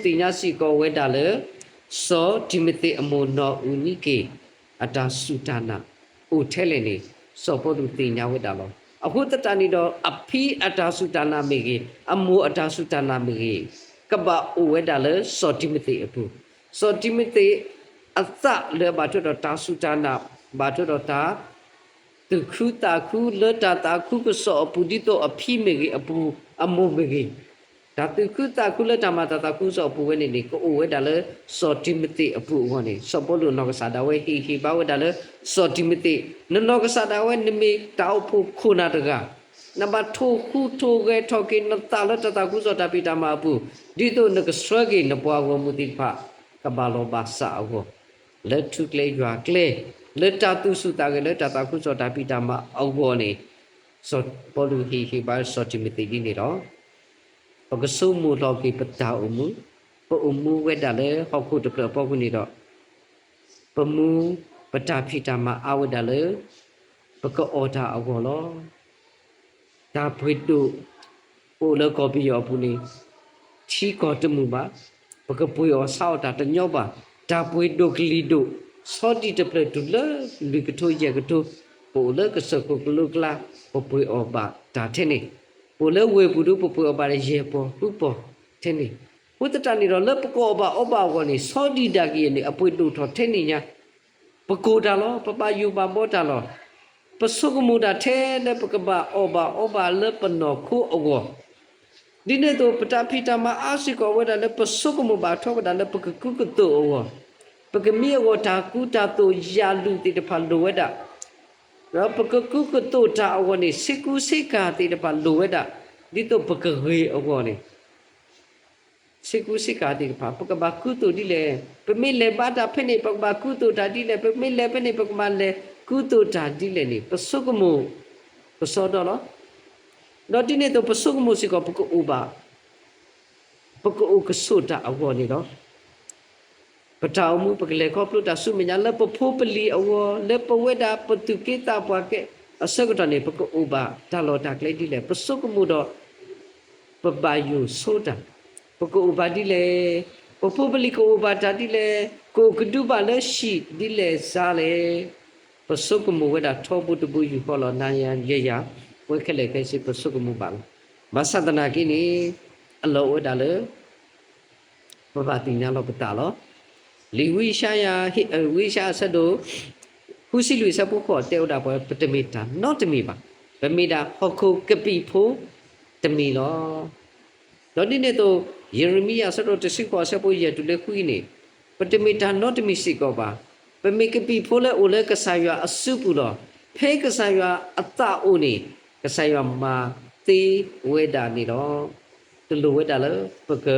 လီၤ. စီၤပီလူးသ့ၣ်ညါစ့ၢ်ကီးဝဲဒၣ်လၢ စီၤတံၤမသ့းအမိၢ်နီၢ်အူနံက့ၣ် အတၢ်စူၢ်တၢ်နာ်အိၣ်ထဲလဲၣ်န့ၣ် စီၤပီလူးသ့ၣ်ညါဝဲဒၣ်လီၤ. အဃိသတးန့ၣ်ဒီး အဖံအတၢ်စူၢ်တၢ်နာ်မ့ၢ်ဂ့ၤ, အမိၢ်အတၢ်စူၢ်တၢ်နာ်မ့ၢ်ဂ့ၤ, ကဘၣ်အိၣ်ဝဲဒၣ်လၢစီၤတံၤမသ့းအပူၤ. စီၤတံၤမသ့းအသးလၢအဘၣ်ထွဲဒီးတၢ်စူၢ်တၢ်နာ်, ဘၣ်ထွဲဒီးတၢ် သူၣ်ခုသးခုလၢတၢ်သးခုကစီၣ်အပူၤ ဒ်သိးအဖံမ့ၢ်ဂ့ၤ, အပူၤ, အမိၢ်မ့ၢ်ဂ့ၤ, တၢ်သူၣ်ခုသးခုလၢတၢ်မၤတၢ်သးခုကစီၣ်အပူၤဝဲန့ၣ်န့ၣ် ကအိၣ်ဝဲဒၣ်လၢစီၤတံၤမသ့းအပူၤအဂီၢ်န့ၣ် စီၤပီလူးနီၢ်ကစၢ်ဒၣ်ဝဲဟ့ၣ်ဂံၢ်ဟ့ၣ်ဘါဝဲဒၣ်လၢစီၤတံၤမသ့း, နနီၢ်ကစၢ်ဒၣ်ဝဲနမ့ၢ်တၢ်အိၣ်ဖှိၣ်ခိၣ်နၢ်တဂၤ, နဘၣ်ထိၣ်ဃူထိၣ်ဂဲၤထီၣ်က့ၤနသးလၢတၢ်သးခုကစီၣ်တၢ်ဖံးတၢ်မၤအပူၤ, ဒ်သိးနကဆှၢက့ၤနပှၤဂီၢ်မုၢ်သ့ၣ်တဖၣ် ကဘၣ်လီၤဘၣ်စးအဂီၢ် လၢထူကျဲယွၤကျဲ, လၢတၢ်သူၣ်ဆူၣ်သးဂဲၤလၢတၢ်သးခုကစီၣ်တၢ်ဖံးတၢ်မၤအဂီၢ်န့ၣ်, စီၤပီလူးဟ့ၣ်ဂံၢ်ဟ့ၣ်ဘါစီၤတံၤမသ့းဒ်န့ၣ်လီၤ. ပကဆိကမိၣ်လီၤက့ၤပတၢ်အိၣ်မူ, ပအိၣ်မူဝဲဒၣ်လၢဟီၣ်ခိၣ်တဖျၢၣ်အဖီခိၣ်န့ၣ်ဒီး, ပမူပတၢ်ဖံးတၢ်မၤအါဝဲဒၣ်လၢ ပကအီၣ်တၢ်အဂီၢ်လီၤ. တၢ်ပှ့ၤဒိၣ် ပအိၣ်လၢကီၢ်ပယီၤအပူၤန့ၣ် ထံကီၢ်တမုာ်ဘၣ်, ပကပှ့ၤအီၣ်ဆါအီၣ်တၢ်တညီဘၣ်, တၢ်ပှ့ၤဒိၣ်ကလံၤဒိၣ်, ဆီဒံၣ်တဖျၢၣ်တုၤလၢလွံၢ်ကထိယဲၢ်ကထိ, ပအိၣ်လၢကစၢၢ်ခိၣ်ကလိကျါ, ပပှ့ၤအီၣ်ဘၣ်တၢ်ထဲန့ၣ်, ပအိၣ်လၢဝ့ၢ်ပူၤဒီး ပပှ့ၤအီၣ်ဘၣ်တၢ်ယဲၢ်ပီၢ်ဃုပီၢ်ထဲန့ၣ်, အဃိသတးန့ၣ်ဒီး လၢပကအီၣ်ဘၣ်အီဘၣ်အဂီၢ်န့ၣ် ဆီဒံၣ်ဒၣ်ကယဲၢ်န့ၣ် အပှ့ၤဒိၣ်ထီၣ်ထဲန့ၣ်ညါ ပကိၢ်တၢ်လီၤ, ပဘၣ်ယိၣ်ဘၣ်ဘှီတၢ်လီၤ. ပဆိကမိၣ်တၢ်ထဲလၢပကဘၣ်အီၣ်ဘၣ်အီဘၣ်လၢပနီၢ်ခိအဂီၢ်, ဒ်န့ၣ်အသိး ပတၢ်ဖံးတၢ်မၤအါစ့ၢ်ကီးဝဲဒၣ်လၢပဆိကမိၣ်ဘၣ်ထွဲဝဲဒၣ်လၢပကကူကသိးအဂီၢ်, ပကမံအဂီၢ်တၢ်ကူတၢ်သိးယၣ်လုၢ်သ့ၣ်တဖၣ်လိၣ်ဝဲဒၣ်, ဒီးပကကူကသိးတၢ်အဂီၢ်န့ၣ် ဆ့ကူဆ့ကၤသ့ၣ်တဖၣ်လိၣ်ဝဲဒၣ်, ဒ်သိးပကဂ့ၤအဂီၢ်န့ၣ် ဆ့ကူဆ့ကၤသ့ၣ်တဖၣ် ပကဘၣ်ကူသိးဒ်လဲၣ်, ပမ့ၢ်လဲၤဘါတၢ်ဖဲန့ၣ် ပကဘၣ်ကူသိးတၢ်ဒ်လဲၣ်, ပမ့ၢ်လဲၤဖဲန့ၣ် ပကဘၣ်လဲၤကူသိးတၢ်ဒ်လဲၣ်န့ၣ် ပဆိကမိၣ်ကစီဒီလီၤ. ဒီးဒ်န့ၣ်အသိး ပဆိကမိၣ်စ့ၢ်ကီး ပကအိၣ်ဘၣ် ပကအိၣ်ကဆိးတၢ်အဂီၢ်န့ၣ်လီၤ. ပတၢ်အိၣ်မူ ပကလဲၤခီဖျိတၢ်ဆူမဲာ်ညါ လၢပဖိပလံၤအဂီၢ် လၢပဝဲဒၣ်ပသူၣ်က့သးပှၢ်ကဲအဆၢကတီၢ်န့ၣ် ပကအိၣ်ဘၣ်တၢ်လီၢ်တၢ်ကျဲဒ်လဲၣ်, ပဆိကမိၣ်ဒီး ပဘၣ်ယိၣ်ဆိတၢ်, ပကအိၣ်ဘၣ်ဒ်လဲၣ်, ပဖိပလံၤကအိၣ်ဘၣ်တၢ်ဒ်လဲၣ်, ကအိၣ်ကဒုဘၣ်လၢဟံၣ်ဒ်လဲၣ်စါလဲၣ်, ပဆိကမိၣ်ဝဲဒၣ်ထီဘိတဘိယူၢ်ဃီလီၤ. နၤယၤယဲယၤ ပဝဲခဲလၢာ်ခဲဆ့ ပဆိကမိၣ်ဘၣ်လီၤ. ဘၣ်ဆၣ်သနာ်က့န့ၣ် အလီၢ်အိၣ်ဝဲဒၣ်လၢ ပဘၣ်သ့ၣ်ညါလီၤပသးလီၤ. လံာ်ဝံယၡါယၤ ဟ့ၣ် ဝံယၡါယၤအဆၢဒိၣ် ဃုဆံလွံၢ်အဆၢဖိဃိးတဲဝဲဒၣ်ပှၤ ပတမ့ၢ်တၢ်နီတမံၤဘၣ်. ပမ့ၢ်ဒၣ်ဟီၣ်ခိၣ်ကပံာ်ဖိတမံၤလီၤ. ဒီးဒ်န့ၣ်အသိး ယံးရမံယၤအဆၢဒိၣ်တဆံဃိးအဆၢဖိယဲၢ်တုၤလၢဃုန့ၣ် ပတမ့ၢ်တၢ်နီတမံၤစ့ၢ်ကီးဘၣ်. ပမ့ၢ်ကပံာ်ဖိလၢအိၣ်လၢကစၢ်ယွၤအစုပူၤလီၤ. ဖဲကစၢ်ယွၤအသးအိၣ်န့ၣ် ကစၢ်ယွၤမၤသ့ဝဲဒၣ်န့ၣ်လီၤ. တလိၣ်ဝဲဒၣ်လၢပက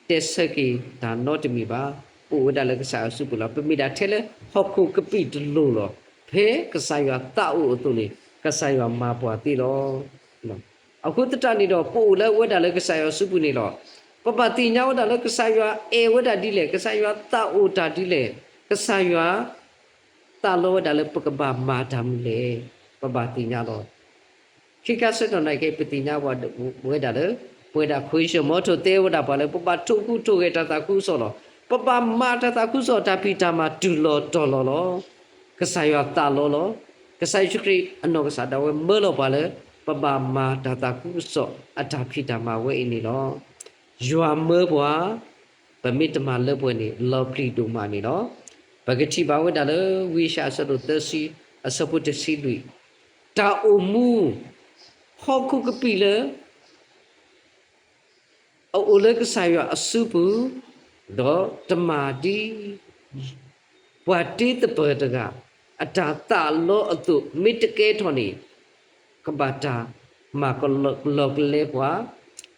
တဲဆၢက့ၤတၢ်နီတမံၤဘၣ်. ပအိၣ်ဝဲဒၣ်လၢကစၢ်ယွၤစုပူၤလီၤ. ပမ့ၢ်ဒၣ်ထဲလၢဟီၣ်ခိၣ်ကပံာ်တလိၤလီၤ. ဖဲကစၢ်ယွၤသးအိၣ်အသိးန့ၣ် ကစၢ်ယွၤမၤပှၤသ့လီၤ. အဃိသတးန့ၣ်ဒီး ပအိၣ်လၢဝဲဒၣ်လၢကစၢ်ယွၤစုပူၤန့ၣ်လီၤ. ပဘၣ်သ့ၣ်ညါဝဲဒၣ်လၢကစၢ်ယွၤအဲၣ်ဝဲဒၣ်ဒ်လဲၣ်, ကစၢ်ယွၤသးအိၣ်တၢ်ဒ်လဲၣ်, ကစၢ်ယွၤ သးလီဝဲဒၣ်လၢပကဘၣ်မၤတၢ်မနုၤလဲၣ်, ပဘၣ်သ့ၣ်ညါလီၤ. ခဲကါဆၢကတီၢ်န့ၣ်က့ ပသ့ၣ်ညါဝဲဒၣ်လၢ ပဝဲဒၣ် ခွံၡမူၤအခိၣ်တဲဝဲဒၣ်ပှၤလၢ ပဘၣ်ထိၣ်ဟူးထိၣ်ဂဲၤတၢ်သးခုကစီၣ်လီၤ. ပဘၣ်မၤတၢ်သးခုကစီၣ်အတၢ်ဖံးတၢ်မၤတုၤလီၤတီၤလီၤလီၤ. ကစၢ်ယွၤသးလီလီၤ. ကစၢ်ယ့ၣ်ၡူးခရံာ်အနီၢ်ကစၢ်ဒၣ်ဝဲမၢလီၤပှၤလၢ ပဘၣ်မၤတၢ်သးခုကစီၣ်အတၢ်ဖံးတၢ်မၤဝဲအံၤန့ၣ်လီၤ. ယွၤမၢပှၤ ပမ့ၢ်တမၤလၢပှဲၤန့ၣ် လီၤပျံၤဒိၣ်မးန့ၣ်လီၤ. ပကထံၣ်ဘၣ်ဝဲဒၣ်လၢ ဝံယၡါယၤအဆၢဒိၣ်သၢဆံ အဆၢဖိတဆံလွံၢ်, တၢ်အိၣ်မူ ဟီၣ်ခိၣ်ကပံာ်လၢ အအိၣ်လၢကစၢ်ယွၤအစုပူၤ, ဒီးတမၤဒ် ပှၤတ့သပၢၤတဂၤ အတၢ်သးလီအသိး မ့ၢ်တကဲထီၣ်န့ၣ် ကဘၣ်တၢ်မၤကလီၤကလဲပှၤ,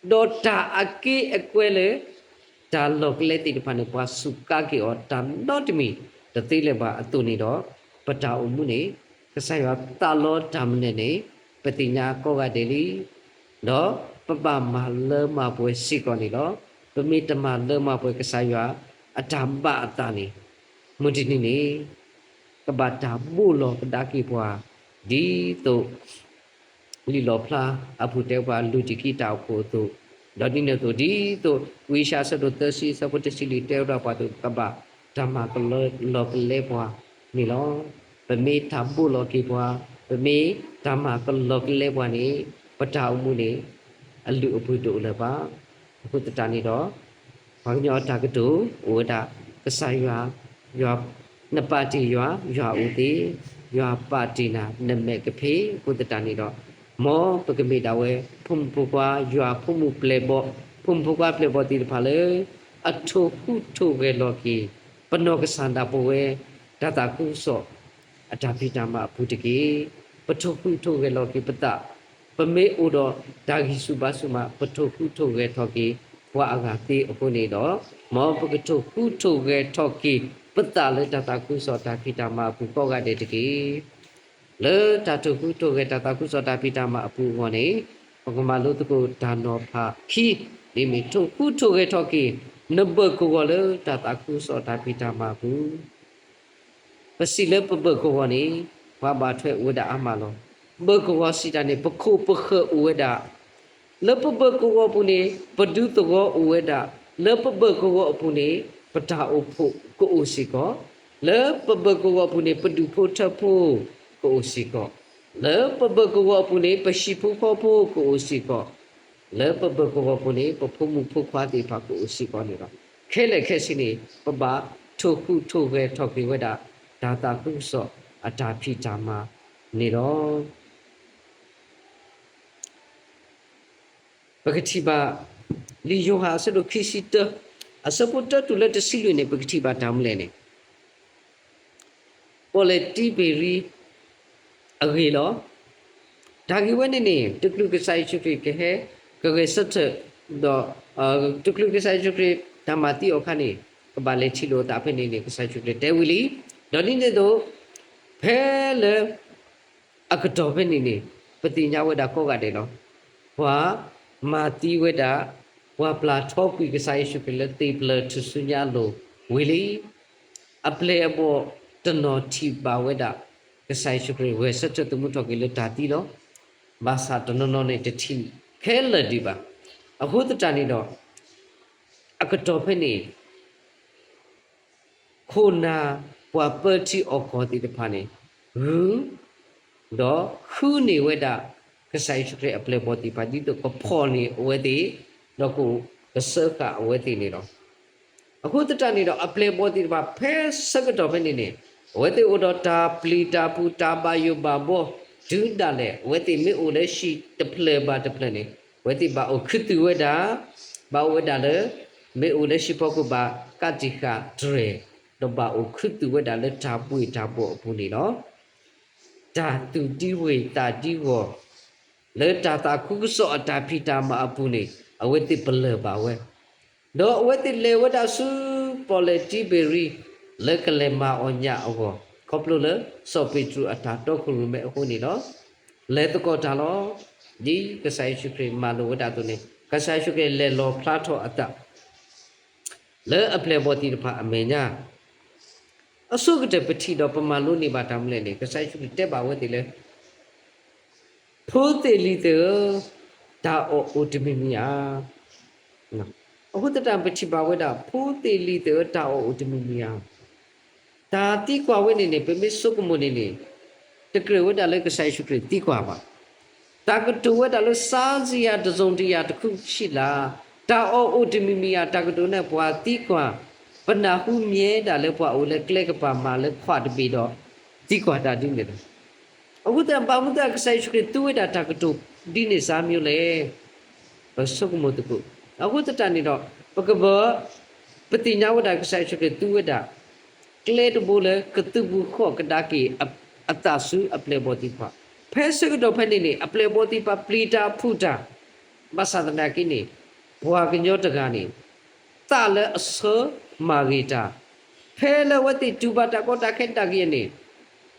ဒီးတၢ်အက့အကွဲလၢ တၢ်လီၤကလဲသ့ၣ်တဖၣ်န့ၣ် ပှၤစူးကါက့ၤအီၤတၢ်နီတမံၤ တသ့လၢၤဘၣ်အသိးန့ၣ်ဒီး ပတၢ်အိၣ်မူန့ၣ် ကစၢ်ယွၤသးလီတၢ်မနုၤန့ၣ် ပသ့ၣ်ညါကိးဂၤဒဲးလံ. ဒီးပဘၣ်မၤလၢမၤပှဲၤစ့ၢ်ကီးန့ၣ်လီၤ. ပမ့ၢ်တမၤလၢမၤပှဲၤကစၢ်ယွၤ အတၢ်ဘၣ်အသးန့ၣ် မုၢ်တနံၤန့ၣ် ကဘၣ်တၢ်ဘိၣ်လီၤကဒါက့ၤပှၤ ဒ်သိး လံာ်လီၣ်ဖျါအပူၤတဲပှၤ လုၢ်တံၢ်ကံတၢ်အိၣ်ဖှိၣ်အသိး, ဒီးဒ်န့ၣ်အသိး ဒ်သိးဝံယၡါယၤအဆၢဒိၣ်သၢဆံ အဆၢဖိတဆံလွံၢ်တဲဝဲဒၣ်ပှၤအသိး ကဘၣ်တၢ်မၤကလီၤကလဲပှၤန့ၣ်လီၤ. ပမ့ၢ်တၢ်ဘိၣ်လီၤက့ၤပှၤ, ပမ့ၢ်တၢ်မၤကလီၤကလဲပှၤန့ၣ် ပတၢ်အိၣ်မူန့ၣ် အလုၢ်အပှ့ၤတအိၣ်လၢၤဘၣ်. အဃိသတးန့ၣ်ဒီး ပှၤကညီအတၢ်ကတိၤအိၣ်ဝဲဒၣ် ကစၢ်ယွၤ, ယွၤ, နပာ်တ့ၢ်ယွၤ, ယွၤအိၣ်သ့, ယွၤပာ်တ့ၢ်နၤ နမဲာ်ကဖ့. အဃိသတးန့ၣ်ဒီး မ်ပကမ့ၢ်ဒၣ်ဝဲ ဖိမုၣ်ဖိခွါ ယွၤဖိမုၣ်ပျဲၢ်ဘီၣ်, ဖိမုၣ်ဖိခွါပျဲၢ်ဘီၣ်သ့ၣ်တဖၣ်လၢ အထိၣ်ဟူးထိၣ်ဂဲၤလီၤက့ၤ ပနီၢ်ကစၢ်ဒၣ်ပဝဲ တၢ်သးခုကစီၣ် အတၢ်ဖံးတၢ်မၤအပူၤတက့ၢ်. ပထိၣ်ဟူးထိၣ်ဂဲၤလီၤက့ၤပသး ပမ့ၢ်အိၣ်ဒီးတၢ်ဂံၢ်ဆူၣ်ဘါဆူၣ်မး ပထိၣ်ဟူးထိၣ်ဂဲၤထီၣ်က့ၤ ပှၤအဂၤသ့အဃိန့ၣ်ဒီး မ်ပကထိၣ်ဟူးထိၣ်ဂဲၤထီၣ်က့ၤ ပသးလၢတၢ်သးခုကစီၣ်တၢ်ဖံးတၢ်မၤအပူၤကိးဂၤဒဲးတက့ၢ်. လၢတၢ်ထိၣ်ဟူးထိၣ်ဂဲၤတၢ်သးခုကစီၣ်တၢ်ဖံးတၢ်မၤအပူၤအဂီၢ်န့ၣ် ပကမၤလိသကိးတၢ်နီၤဖးခံ, ဒ်မ့ၢ်ထိၣ်ဟူးထိၣ်ဂဲၤထီၣ်က့ၤ နဘၢၣ်ကဝီၤလၢတၢ်သးခုကစီၣ်တၢ်ဖံးတၢ်မၤအပူၤ ပစံးလၢပဘၢၣ်ကဝီၤန့ၣ် ပှၤဘၣ်ထွဲအိၣ်ဝဲဒၣ်အါမးလီၤ. ဘၢၣ်ကဝီၤစံးတၢ်န့ၣ် ပခိၣ်ပဃၢၤအိၣ်ဝဲဒၣ်, လၢပဘၢၣ်ကဝီၤအပူၤန့ၣ် ပဒူသဝီအိၣ်ဝဲဒၣ်, လၢပဘၢၣ်ကဝီၤအပူၤန့ၣ် ပတၢ်အိၣ်ဖှိၣ်ကအိၣ်စ့ၢ်ကီး, လၢပဘၢၣ်ကဝီၤအပူၤန့ၣ် ပဒူၣ်ဖိထၢဖိကအိၣ်စ့ၢ်ကီး, လၢပဘၢၣ်ကဝီၤအပူၤန့ၣ် ပဟံၣ်ဖိဃီဖိကအိၣ်စ့ၢ်ကီး, လၢပဘၢၣ်ကဝီၤပူၤန့ၣ် ပဖိမုၣ်ဖိခွါသ့ၣ်တဖၣ်ကအိၣ်စ့ၢ်ကီးန့ၣ်လီၤ. ခဲလၢာ်ခဲဆ့န့ၣ် ပဘၣ်ထိၣ်ဟူးထိၣ်ဂဲၤထီၣ်က့ၤဝဲဒၣ် တၢ်သးခုကစီၣ်အတၢ်ဖံးတၢ်မၤန့ၣ်လီၤ. ပကထံၣ်ဘၣ် လံာ်ယိၤဟၣ်အဆၢဒိၣ်ခံဆံတၢ အဆၢဖိတၢတုၤလၢတဆံလွံၢ်န့ၣ် ပကထံၣ်ဘၣ်တၢ်မနုၤလဲၣ်န့ၣ် ပီၣ်လဲၣ်တံဘ့ၤရံ အဂ့ၢ်လီၤ. တၢ်ဂ့ၢ်ဝဲန့ၣ်န့ၣ် တချုးကစၢ်ယ့ၣ်ၡူးခရံာ်ကဟဲ ကဂဲၤဆၢထၢၣ် ဒီး တချုးကစၢ်ယ့ၣ်ၡူးခရံာ် တၢ်မၤသံအီၤအခါန့ၣ် ကဘၣ်လဲၤထံၣ်လိာ်အသးဖဲန့ၣ်န့ၣ် ကစၢ်ယ့ၣ်ၡူးခရံာ်တဲဝံၤလံ. ဒီးဒ်န့ၣ်အသိး ဖဲလၢ အကတီၢ်ဖဲန့ၣ်န့ၣ် ပသ့ၣ်ညါဝဲဒၣ်ကိးဂၤဒဲးလီၤ. ပှၤမၤသံဝဲဒၣ် ပှၤပျၢ်ထီကွံာ်ကစၢ်ယ့ၣ်ၡူးခရံာ်လၢသ့ၣ်ပျၢၤထူၣ်စုညါအလိၤဝံၤလံ. အပျဲၢ်အဘီၣ်တနီၤထံၣ်ဘၣ်ဝဲဒၣ် ကစၢ်ယ့ၣ်ၡူးခရံာ်ဂဲၤဆၢထၢၣ်သမူထီၣ်က့ၤလၢတၢ်သံလီၤ. ဘၣ်ဆၣ်တနီၤနီၤန့ၣ်တထံၣ်ခဲလၢာ်ဒံးဘၣ်. အဃိသတးန့ၣ်ဒီး အကတီၢ်ဖဲန့ၣ် ခိၣ်နၢ်ပှၤပၢထံအီၣ်ကီၢ်သ့ၣ်တဖၣ်န့ၣ် ဂုာ် ဒီးဃုန့ၢ်ဝဲဒၣ် ကစၢ်ယ့ၣ်ၡူးခရံာ်အပျဲၢ်ဘီၣ်သ့ၣ်တဖၣ် ဒ်သိးကဖီၣ်န့ၢ်အဝဲသ့ၣ် ဒီးကကစၢဃာ်အဝဲသ့ၣ်န့ၣ်လီၤ. အဃိသတးန့ၣ်ဒီး အပျဲၢ်ဘီၣ်သ့ၣ်တဖၣ် ဖဲဆၢကတီၢ်ဖဲန့ၣ်န့ၣ် အဝဲသ့ၣ်အိၣ်ဒီးတၢ်ပျံၤတၢ်ဖုး တၢ်ဘၣ်ယိၣ်ဘၣ်ဘှီ တုၤဒၣ်လဲာ် အဝဲသ့ၣ်မ့ၢ်အိၣ်လၢဟံၣ်တဖျၢၣ်ဘၣ်တဖျၢၣ်န့ၣ် အဝဲသ့ၣ်ဘၣ်အိၣ်ခူသူၣ်ဝဲဒၣ် ဘၣ်အိၣ်ဝဲဒၣ်လၢ မ့ၢ်အိၣ်လၢဟံၣ်ဖီခိၣ်ဘၣ်ကးတံာ်ဃာ်တြဲၤ, ဒီးဘၣ်အိၣ်ခူသူၣ်ဝဲဒၣ်လၢတၢ်ဘှ့ၣ်တၢ်ဘှီၣ်အပူၤန့ၣ်လီၤ. တၢ်သူၣ်ဒံဝ့ၢ်သးဒံဂီၢ် လၢတၢ်သးခုကစီၣ်အတၢ်ဖံးတၢ်မၤအပူၤန့ၣ် အဝဲသ့ၣ်ပလၢၢ်ဘၣ်ဝဲ, ဒီးအဝဲသ့ၣ်လဲၤဝဲဒၣ်ဆူပီၣ်လဲၣ်တံဘ့ၤရံ လၢကလဲၤမၤအီၣ်ညၣ်အဂီၢ် ခီဖျိလၢစီၤပ့းတရူးအတၢ်တီခိၣ်ရိၣ်မဲအဃိန့ၣ်လီၤ. လဲၤသကိးတၢ်လီၤ. ဒ်ကစၢ်ယ့ၣ်ၡူးခရံာ်မၤလိာ်ဝဲဒၣ်အသိးန့ၣ် ကစၢ်ယ့ၣ်ၡူးခရံာ်လဲၤလီၣ်ဖျါထီၣ်အသး လၢအပျဲၢ်အဘီၣ်သ့ၣ်တဖၣ်အမဲာ်ညါ, အဆိကတၢၢ်ပထံၣ်ဒီးပမၤလိန့ၢ်ဘၣ်တၢ်မနုၤလဲၣ်န့ၣ် ကစၢ်ယ့ၣ်ၡူးခရံာ်တဲဘၣ်ဝဲသ့ၣ်လၢ ဖိသ့ၣ်လံၤသ့ၣ်ဧၢ, တၢ်အီၣ်အိၣ်တမံၤမံၤဧါ. အဃိသတးပထံၣ်ဘၣ်ဝဲဒၣ် ဖိသ့ၣ်လံၤသ့ၣ်ဧၢ တၢ်အီၣ်အိၣ်တမံၤမံၤဧါ. တၢ်သံကွၢ်ဝဲန့ၣ်န့ၣ် ပမ့ၢ်ဆိကမိၣ်န့ၣ်န့ၣ် တကြၢးဝဲဒၣ်လၢကစၢ်ယ့ၣ်ၡူးခရံာ်သံကွၢ်ဘၣ်. တၢ်ကတိၤဝဲဒၣ်လၢ စားစရာတစ်စုံတစ်ရာတစ်ခုရှိလား, တၢ်အီၣ်အိၣ်တမံၤမံၤဧါ, တၢ်ကတိၤန့ၣ် ပှၤသံကွၢ်, ပနၢ်ဟူမြဲဒၣ်လၢပှၤအိၣ်လၢကျဲကပၤမးလၢခွးတဘ့ၣ်ဒီး သံကွၢ်တၢ်ဒ်န့ၣ်လီၤ. အဃိသတး ဘၣ်မနုၤအဃိသတး ကစၢ်ယ့ၣ်ၡူးခရံာ်သူဝဲဒၣ်တၢ်ကတိၤ ဒ်န့ၣ်စါမ့ၢ်လဲၣ်. ပဆိကမိၣ်သကိး, အဃိသတးန့ၣ်ဒီး ပကဘၣ် ပသ့ၣ်ညါဝဲဒၣ်ကစၢ်ယ့ၣ်ၡူးခရံာ်သူဝဲဒၣ် ကျဲတဘိလၢ ကသုးဘူးဃီၣ်ကဒါက့ၤ အသးဆူအပျဲၢ်အဘီၣ်သ့ၣ်တဖၣ်, ဖဲဆၢကတီၢ်ဖဲန့ၣ်န့ၣ် အပျဲၢ်အဘီၣ်သ့ၣ်တဖၣ်ပျံၤတၢ်ဖုးတၢ်, ဘၣ်ဆၣ်သနာ်က့န့ၣ် ပှၤကညီတဂၤန့ၣ် သးလၢအဆၢမၤဂ့ၤတၢ်, ဖဲလၢအဝဲသ့ၣ်တူၢ်ဘၣ်တၢ်ကီတၢ်ခဲဒၣ်ကယဲၢ်န့ၣ်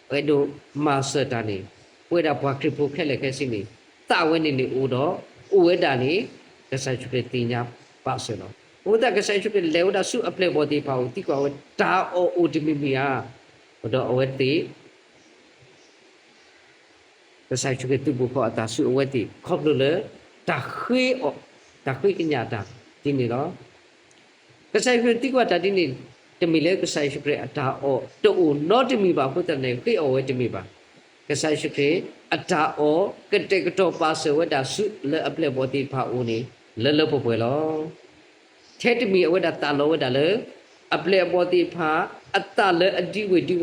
အဲၣ်ဒိးမၤစၢၤတၢ်န့ၣ် ပဝဲဒၣ်ပှၤခရံာ်ဖိခဲလၢာ်ခဲဆ့န့ၣ် သးဝဲန့ၣ်န့ၣ်အိၣ်ဒီး အိၣ်ဝဲဒၣ်န့ၣ် ကစၢ်ယ့ၣ်ၡူးခရံာ်သ့ၣ်ညါဘၣ်စၢၤလီၤ. အဃိသတးကစၢ်ယ့ၣ်ၡူးခရံာ်လဲၤဝဲဒၣ်ဆူအပျဲၢ်အဘီၣ်သ့ၣ်တဖၣ်အအိၣ် သံကွၢ်ဝဲ တၢ်အီၣ်အိၣ်တမံၤမံၤဧါ, ဒီးအဝဲသ့ၣ် ကစၢ်ယ့ၣ်ၡူးခရံာ်သုးဘူးဃီၣ်အသးဆူအဝဲသ့ၣ် ခီဖျိလၢ တၢ်ဃ့အီၣ်, တၢ်ဃ့ကညးတၢ်ဒ်န့ၣ်လီၤ. ကစၢ်ယ့ၣ်ၡူးခရံာ်သံကွၢ်တၢ်ဒ်န့ၣ် တမ့ၢ်လၢကစၢ်ယ့ၣ်ၡူးခရံာ်အတၢ်အီၣ်တအိၣ်နီတမံၤဘၣ်အဃိသတးန့ၣ် ဃ့အီၣ်ဝဲတမ့ၢ်ဘၣ်. ကစၢ်ယ့ၣ်ၡူးခရံာ်အတၢ်အီၣ်ကတဲာ်ကတီၤပာ်စၢၤဝဲဒၣ်ဆူလၢအပျဲၢ်အဘီၣ်သ့ၣ်တဖၣ်အအိၣ်န့ၣ် လၢလၢပှဲၤပှဲၤလီၤ. ထဲတမံၤအဝဲဒၣ်သးလီဝဲဒၣ်လၢ အပျဲၢ်အဘီၣ်သ့ၣ်တဖၣ် အသးလၢအဒံဝ့ၢ်ဒံဝီၢ်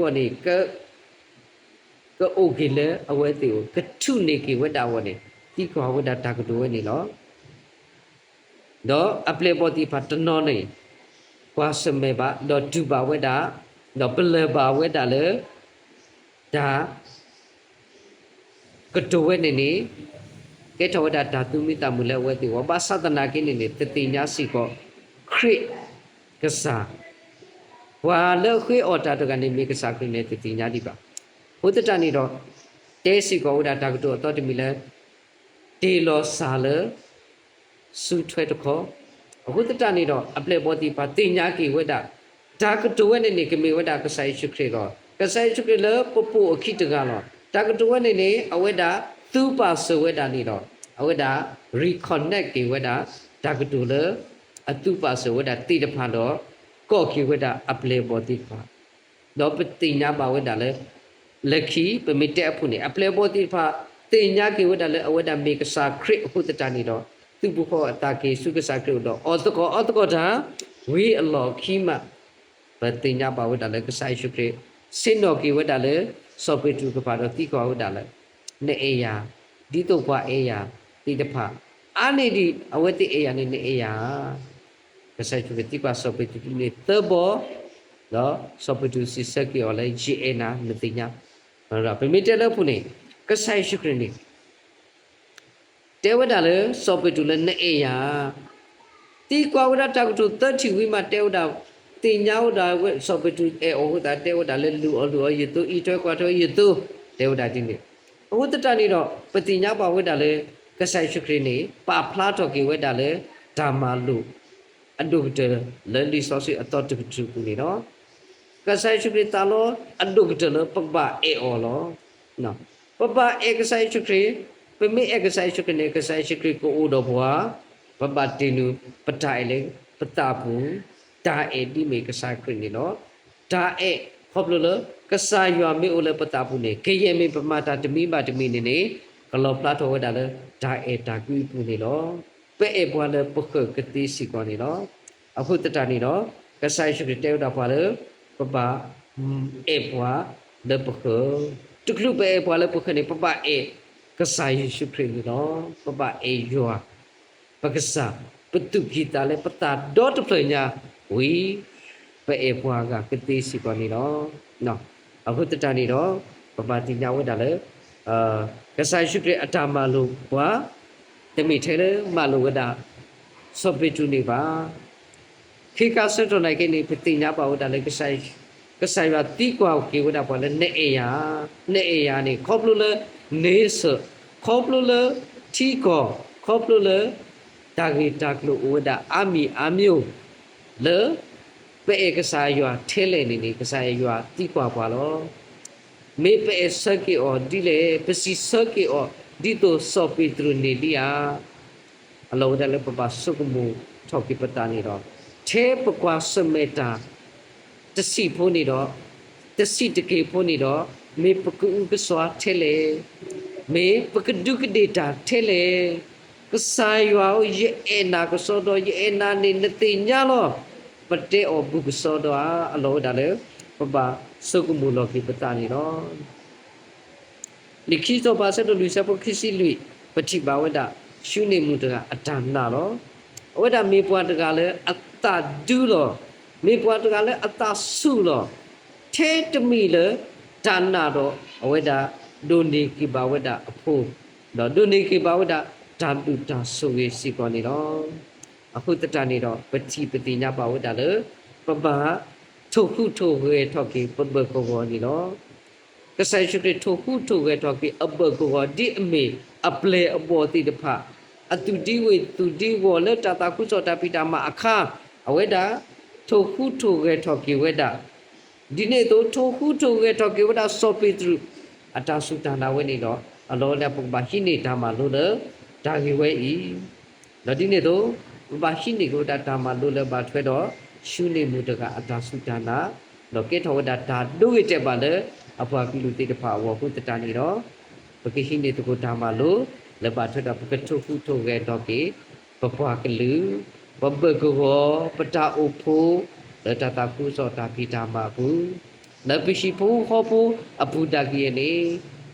န့ၣ် က ကအိၣ်က့ၤလၢအဝဲသ့ၣ်အအိၣ် ကထူၣ်န့ၢ်က့ၤဝဲဒၣ်အဂီၢ်န့ၣ် သံကွၢ်ဝဲဒၣ်တၢ်ကတိၤဝဲန့ၣ်လီၤ. ဒီးအပျဲၢ်အဘီၣ်သ့ၣ်တဖၣ်တနီၤန့ၣ် ကွၢ်ဆၢၣ်မဲာ်ဘၣ် ဒီးတူၢ်ဘၣ်ဝဲဒၣ် ဒီးပလၢၢ်ဘၣ်ဝဲဒၣ်လၢ တၢ် ကတိၤဝဲန့ၣ်န့ၣ် ကဲထီၣ်ဝဲဒၣ်တၢ်သူၣ်မံသးမုာ်လၢအဝဲသ့ၣ်အဂီၢ် ဘၣ်ဆၣ်သနာ်က့န့ၣ်န့ၣ် တသ့ၣ်ညါစ့ၢ်ကီး ခရံာ်ကစၢ် ပှၤလၢအဃ့အီၣ်တၢ်တဂၤန့ၣ် မ့ၢ်ကစၢ်ခရံာ်န့ၣ် တသ့ၣ်ညါဒံးဘၣ်. အဃိသတးန့ၣ်ဒီး တဲစ့ၢ်ကီးဝဲဒၣ်တၢ်ကတိၤအသီတမံၤလၢ တ့ၢ်လီၤစၢ်လၢ စုထွဲတခီ, အဃိသတးန့ၣ်ဒီး အပျဲၢ်အဘီၣ်သ့ၣ်တဖၣ်သ့ၣ်ညါက့ၤဝဲဒၣ် တၢ်ကတိၤဝဲန့ၣ်န့ၣ် ကမ့ၢ်ဝဲဒၣ်ကစၢ်ယ့ၣ်ၡူးခရံာ်လီၤ. ကစၢ်ယ့ၣ်ၡူးခရံာ်လၢပပိာ်အခံတဂၤလီၤ. တၢ်ကတိၤဝဲန့ၣ်န့ၣ် အဝဲဒၣ်သူပာ်စၢၤဝဲဒၣ်န့ၣ်ဒီး အဝဲဒၣ် reconnect က့ၤဝဲဒၣ် တၢ်ကတိၤလၢ အသူပာ်စၢၤဝဲဒၣ်သ့ၣ်တဖၣ်ဒီး ကိးက့ၤဝဲဒၣ်အပျဲၢ်အဘီၣ်သ့ၣ်တဖၣ် ဒီးပသ့ၣ်ညါဘၣ်ဝဲဒၣ်လၢ လၢခံ ပမ့ၢ်တဲအဖုၣ်န့ၣ် အပျဲၢ်အဘီၣ်သ့ၣ်တဖၣ် သ့ၣ်ညါက့ၤဝဲဒၣ်လၢအဝဲဒၣ်မ့ၢ်ကစၢ်ခရံာ်အဃိသတးန့ၣ်ဒီး သုးဘူးဃီအသးက့ၤဆူကစၢ်ခရံာ်အအိၣ်ဒီး အီၣ်သကိးအီသကိးတၢ် ဝံၤအလီၢ်ခံမး ပသ့ၣ်ညါဘၣ်ဝဲဒၣ်လၢကစၢ်ယ့ၣ်ၡူးခရံာ် ဆ့ၣ်နီၤက့ၤဝဲဒၣ်လၢ စီၤပ့းတရူးကပၤဒီးသံကွၢ်ဝဲဒၣ်လၢ နအဲၣ်ယၤ ဒ်သိးပှၤအဲၣ်ယၤသ့ၣ်တဖၣ် အါန့ၢ်ဒံးအဝဲသ့ၣ်အဲၣ်ယၤန့ၣ် နအဲၣ်ယၤဧါ. ကစၢ်ယ့ၣ်ၡူးခရံာ်သံကွၢ်စီၤပ့းတရူးန့ၣ်သၢဘီ, ဒီးစီၤပ့းတရူးစံးဆၢက့ၤအီၤလၢ ယအဲၣ်နၤ နသ့ၣ်ညါ, ပမ့ၢ်တဲလၢအပူၤန့ၣ် ကစၢ်ယ့ၣ်ၡူးခရံာ်န့ၣ် တဲဝဲဒၣ်လၢစီၤပ့းတရူးလၢ နအဲၣ်ယၤ, သံကွၢ်ဝဲဒၣ်တၢ်ကတိၤသၢထံၣ်ဝံၤမး တဲဝဲဒၣ်, သ့ၣ်ညါဝဲဒၣ်ဝဲ စီၤပ့းတရူးအဲၣ်အီၤအဃိသတး တဲဝဲဒၣ်လၢ လုၢ်အီၣ်လုၢ်အီယသိ, အံးထွဲကွၢ်ထွဲယသိ, တဲဝဲဒၣ်ဒ်န့ၣ်. အဃိသတးန့ၣ်ဒီး ပသ့ၣ်ညါဘၣ်ဝဲဒၣ်လၢ ကစၢ်ယ့ၣ်ၡူးခရံာ်န့ၣ် ပာ်ဖျါထီၣ်က့ၤဝဲဒၣ်လၢ တၢ်မၤလိာ် အဒိၣ်ကတၢၢ်လၢလံာ်စီဆှံအသီတကတြူၢ်ပူၤန့ၣ်လီၤ. ကစၢ်ယ့ၣ်ၡူးခရံာ်သးလီအဒိၣ်ကတၢၢ်လၢပကဘၣ်အဲၣ်အီၤလီၤ. ပဘၣ်အဲၣ်ကစၢ်ယ့ၣ်ၡူးခရံာ်, ပမ့ၢ်အဲၣ်ကစၢ်ယ့ၣ်ၡူးခရံာ်န့ၣ် ကစၢ်ယ့ၣ်ၡူးခရံာ်ကအိၣ်ဒီးပှၤ, ပဘၣ်တ့ၢ်နုာ်ပတၢ်အဲၣ်လၢပသးပူၤ, တၢ်အဲၣ်ဒ်မ့ၢ်ကစၢ်ခရံာ်န့ၣ်လီၤ. တၢ်အဲၣ်ခီဖျိလၢ ကစၢ်ယွၤမ့ၢ်အိၣ်လၢပသးပူၤန့ၣ် ကယဲၢ်မ့ၢ်ပမၤတၢ်တမံၤဘၣ်တမံၤန့ၣ်န့ၣ် ကလီၤဖျါထီၣ်ဝဲဒၣ်လၢ တၢ်အဲၣ်တၢ်ကွံအပူၤန့ၣ်လီၤ. ပအဲၣ်ပှၤလၢပဃၢၤကသ့စ့ၢ်ကီးန့ၣ်လီၤ. အဃိသတးန့ၣ်ဒီး ကစၢ်ယ့ၣ်ၡူးခရံာ်တဲဝဲဒၣ်ပှၤလၢ ပဘၣ်အဲၣ်ပှၤလၢပဃၢၤ, တချုးပအဲၣ်ပှၤလၢပဃၢၤန့ၣ် ပဘၣ်အဲၣ်ကစၢ်ယ့ၣ်ၡူးခရံာ်န့ၣ်လီၤ. ပဘၣ်အဲၣ်ယွၤ ပကစၢ်, ပသူၣ်ကံၢ်သးလဲ ပသးဒီတဖျၢၣ်ညါဝံၤ ပအဲၣ်ပှၤဂၤကသ့စ့ၢ်ကီးန့ၣ်လီၤ. အဃိသတးန့ၣ်ဒီး ပဘၣ်သ့ၣ်ညါဝဲဒၣ်လၢ ကစၢ်ယ့ၣ်ၡူးခရံာ်အတၢ်မၤလိာ်ပှၤ တမ့ၢ်ထဲလၢမၤလိာ်ဝဲဒၣ် စီၤပ့းတရူးန့ၣ်ဘၣ်. ခ့ခါဆၢကတီၢ်နာ်က့န့ၣ် ပသ့ၣ်ညါဘၣ်ဝဲဒၣ်လၢ ကစၢ်ယွၤသံကွၢ်က့ၤဝဲဒၣ်ပှၤလၢ နအဲၣ်ယၤ, နအဲၣ်ယၤန့ၣ် ခီဖျိလၢ န့ဆၢၣ်, ခီဖျိလၢထံကီၢ်, ခီဖျိလၢ တၢ်ဂ့ၢ်တၢ်ကျိၤအိၣ်ဝဲဒၣ်အါမံၤအါမံၤ လၢ ပအဲၣ်ကစၢ်ယွၤထဲလဲၣ်န့ၣ်န့ၣ် ကစၢ်ယွၤသံကွၢ်ပှၤလီၤ. မ့ၢ်ပအဲၣ်ဆၢက့ၤအီၤဒ်လဲၣ်, ပစံးဆၢက့ၤအီၤ ဒ်သိးစီၤပ့းတရူးန့ၣ်ဒ်ဧါ. အလီၢ်ဝဲဒၣ်လၢပဘၣ်ဆိကမိၣ်ထီၣ်က့ၤပသးန့ၣ်ဒီး ထဲပကွၢ်ဆၢၣ်မဲာ်တၢ် တဆံးဖိန့ၣ်ဒီး တဆံးတက့ၢ်ဖိန့ၣ်ဒီး မ့ၢ်ပကအုကစွါထဲလဲၣ်, မ့ၢ်ပကဒူးကဒ့ၣ်တၢ်ထဲလဲၣ်, ကစၢ်ယွၤဧၢ, ယအဲၣ်နၤကစီဒီ, ယအဲၣ်နၤန့ၣ် နသ့ၣ်ညါလီၤ. ပတဲအီၤဘူးကစီဒီဧါ. အလီၢ်ဝဲဒၣ်လၢ ပဘၣ်ဆိကမိၣ်လီၤက့ၤပသးန့ၣ်လီၤ. လံာ်ခံစီၤပၤ အဆၢဒိၣ်လွံၢ် အဆၢဖိခံဆံလွံၢ် ပထံၣ်ဘၣ်ဝဲဒၣ် ၡူနံၣ်မုၣ်တဂၤအတၢ်နာ်လီၤ. အဝဲဒၣ်မ့ၢ်ပှၤတဂၤလၢအသးဒူလီၤ. မ့ၢ်ပှၤတဂၤလၢအသးဆူၣ်လီၤ. ထဲတမံၤလၢတၢ်နာ်ဒီး အဝဲဒၣ်ဒိးန့ၢ်က့ၤဘၣ်ဝဲဒၣ်အဖိ, ဒီးဒိးန့ၢ်က့ၤဘၣ်ဝဲဒၣ်တၢ်ဘျုးတၢ်ဆိၣ်ဂ့ၤစ့ၢ်ကီးန့ၣ်လီၤ. အဃိသတးန့ၣ်ဒီး ပထံၣ်ပသ့ၣ်ညါဘၣ်ဝဲဒၣ်လၢ ပဘၣ်ထိၣ်ဟူးထိၣ်ဂဲၤထီၣ်က့ၤ ပဘၢၣ်ကဝီၤန့ၣ်လီၤ. ကစၢ်ယ့ၣ်ၡူးခရံာ်ထိၣ်ဟူးထိၣ်ဂဲၤထီၣ်က့ၤ အဘၢၣ်ကဝီၤ ဒ်အမ့ၢ်အပျဲၢ်အဘီၣ်သ့ၣ်တဖၣ် အသူၣ်ဒံဝ့ၢ်သူၣ်ဒံဝီၢ်လၢတၢ်သးခုကစီၣ်တၢ်ဖံးတၢ်မၤအခါ, အဝဲဒၣ် ထိၣ်ဟူးထိၣ်ဂဲၤထီၣ်က့ၤဝဲဒၣ်, ဒ်န့ၣ်အသိး ထိၣ်ဟူးထိၣ်ဂဲၤထီၣ်က့ၤဝဲဒၣ်စီၤပ့းတရူး အတၢ်စူၢ်တၢ်နာ်ဝဲန့ၣ်ဒီး အလီၢ်ဝဲဒၣ် ပကဘၣ်ဟံးန့ၢ်တၢ်မၤလိလၢတၢ်ဂ့ၢ်ဝဲအံၤ ဒီးဒ်န့ၣ်အသိး ပဘၣ်ဟံးန့ၢ်က့ၤဝဲဒၣ်တၢ်မၤလိလၢဘၣ်ထွဲဒီး ၡူနံၣ်မုၣ်တဂၤအတၢ်စူၢ်တၢ်နာ်, ဒီးကဲထီၣ်ဝဲဒၣ်တၢ်ဒိဂ့ၤတဲာ်ဘၣ်လၢ အပှၤကလုာ်သ့ၣ်တဖၣ်အဂီၢ်အဃိသတးန့ၣ်ဒီး ပကဟံးန့ၢ်သကိးတၢ်မၤလိ လၢဘၣ်ထွဲဒီးပကထိၣ်ဟူးထိၣ်ဂဲၤထီၣ်က့ၤ ပပှၤကလုာ်, ပဘၢၣ်ကဝီၤ, ပတၢ်အိၣ်ဖှိၣ် လၢတၢ်သးခုကစီၣ်တၢ်ဖံးတၢ်မၤအပူၤ, လၢပဟံၣ်ဖိဃီဖိအပူၤဒၣ်ကယဲၢ်န့ၣ်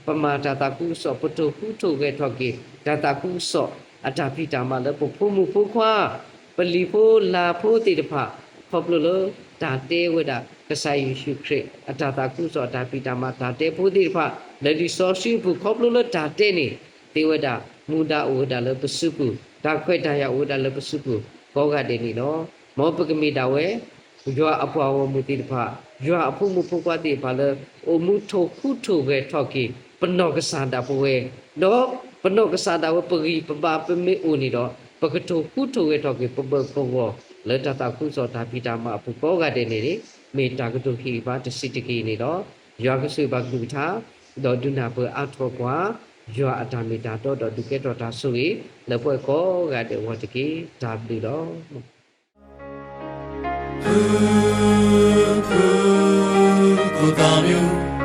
ပမၤတၢ်သးခုကစီၣ် ပထိၣ်ဟူးထိၣ်ဂဲၤထီၣ်က့ၤ တၢ်သးခုကစီၣ်အတၢ်ဖံးတၢ်မၤလၢပဖိမုၣ်ဖိခွါ, ပလံၤဖိလၢ်ဖိသ့ၣ်တဖၣ် ခီဖျိလၢတၢ်တဲဝဲဒၣ် ကစၢ်ယ့ၣ်ၡူးခရံာ်အတၢ်သးခုကစီၣ်အတၢ်ဖံးတၢ်မၤတၢ်တဲဖိသ့ၣ်တဖၣ် လၢလံာ်စီဆှံအပူၤ ခီဖျိလၢတၢ်တဲန့ၣ် သ့ဝဲဒၣ် မူဒါအိၣ်ဝဲဒၣ်လၢပစုပူၤ, တၢ်ခွဲးတၢ်ယာ်အိၣ်ဝဲဒၣ်လၢပစုပူၤ ကိးဂၤဒဲးန့ၣ်လီၤ. မ်ပကမ့ၢ်ဒၣ်ဝဲ ယွၤအပှၤဂီၢ်မုၢ်သ့ၣ်တဖၣ်, ယွၤအဖိမုၣ်ဖိခွါသ့ၣ်တဖၣ်လၢ အိၣ်မူထိၣ်ဟူးထိၣ်ဂဲၤထီၣ်က့ၤ ပနီၢ်ကစၢ်ဒၣ်ပဝဲ, ဒီးပနီၢ်ကစၢ်ဒၣ်ဝဲပဂံၢ်ပဘါပမ့ၢ်အိၣ်န့ၣ်ဒီး ပကထိၣ်ဟူးထိၣ်ဂဲၤထီၣ်က့ၤ ပဘၢၣ်ကဝီၤ လၢတၢ်သးခုကစီၣ်တၢ်ဖံးတၢ်မၤအပူၤကိးဂၤဒဲးန့ၣ် မ့ၢ်တၢ်ကတိၤဟ့ၣ်ဂံၢ်ဘါတဆံးတက့ၢ်န့ၣ်လီၤ. ယွၤကဆိၣ်ဂ့ၤဘၣ်ကလုၢ်ကထါ ဒီးဒုးနၢ်ပၢၢ်အါထီၣ်ပှၤ ယွၤအတၢ်မ့ၢ်တၢ်တီဒီးဒုးကဲထီၣ်တၢ်ဆိၣ်ဂ့ၤ လၢပှၤကိးဂၤဒဲးအဂီၢ်တက့ၢ်. တၢ်ဘျုးလီၤ. ဖုဖု ကိုသားမျိုး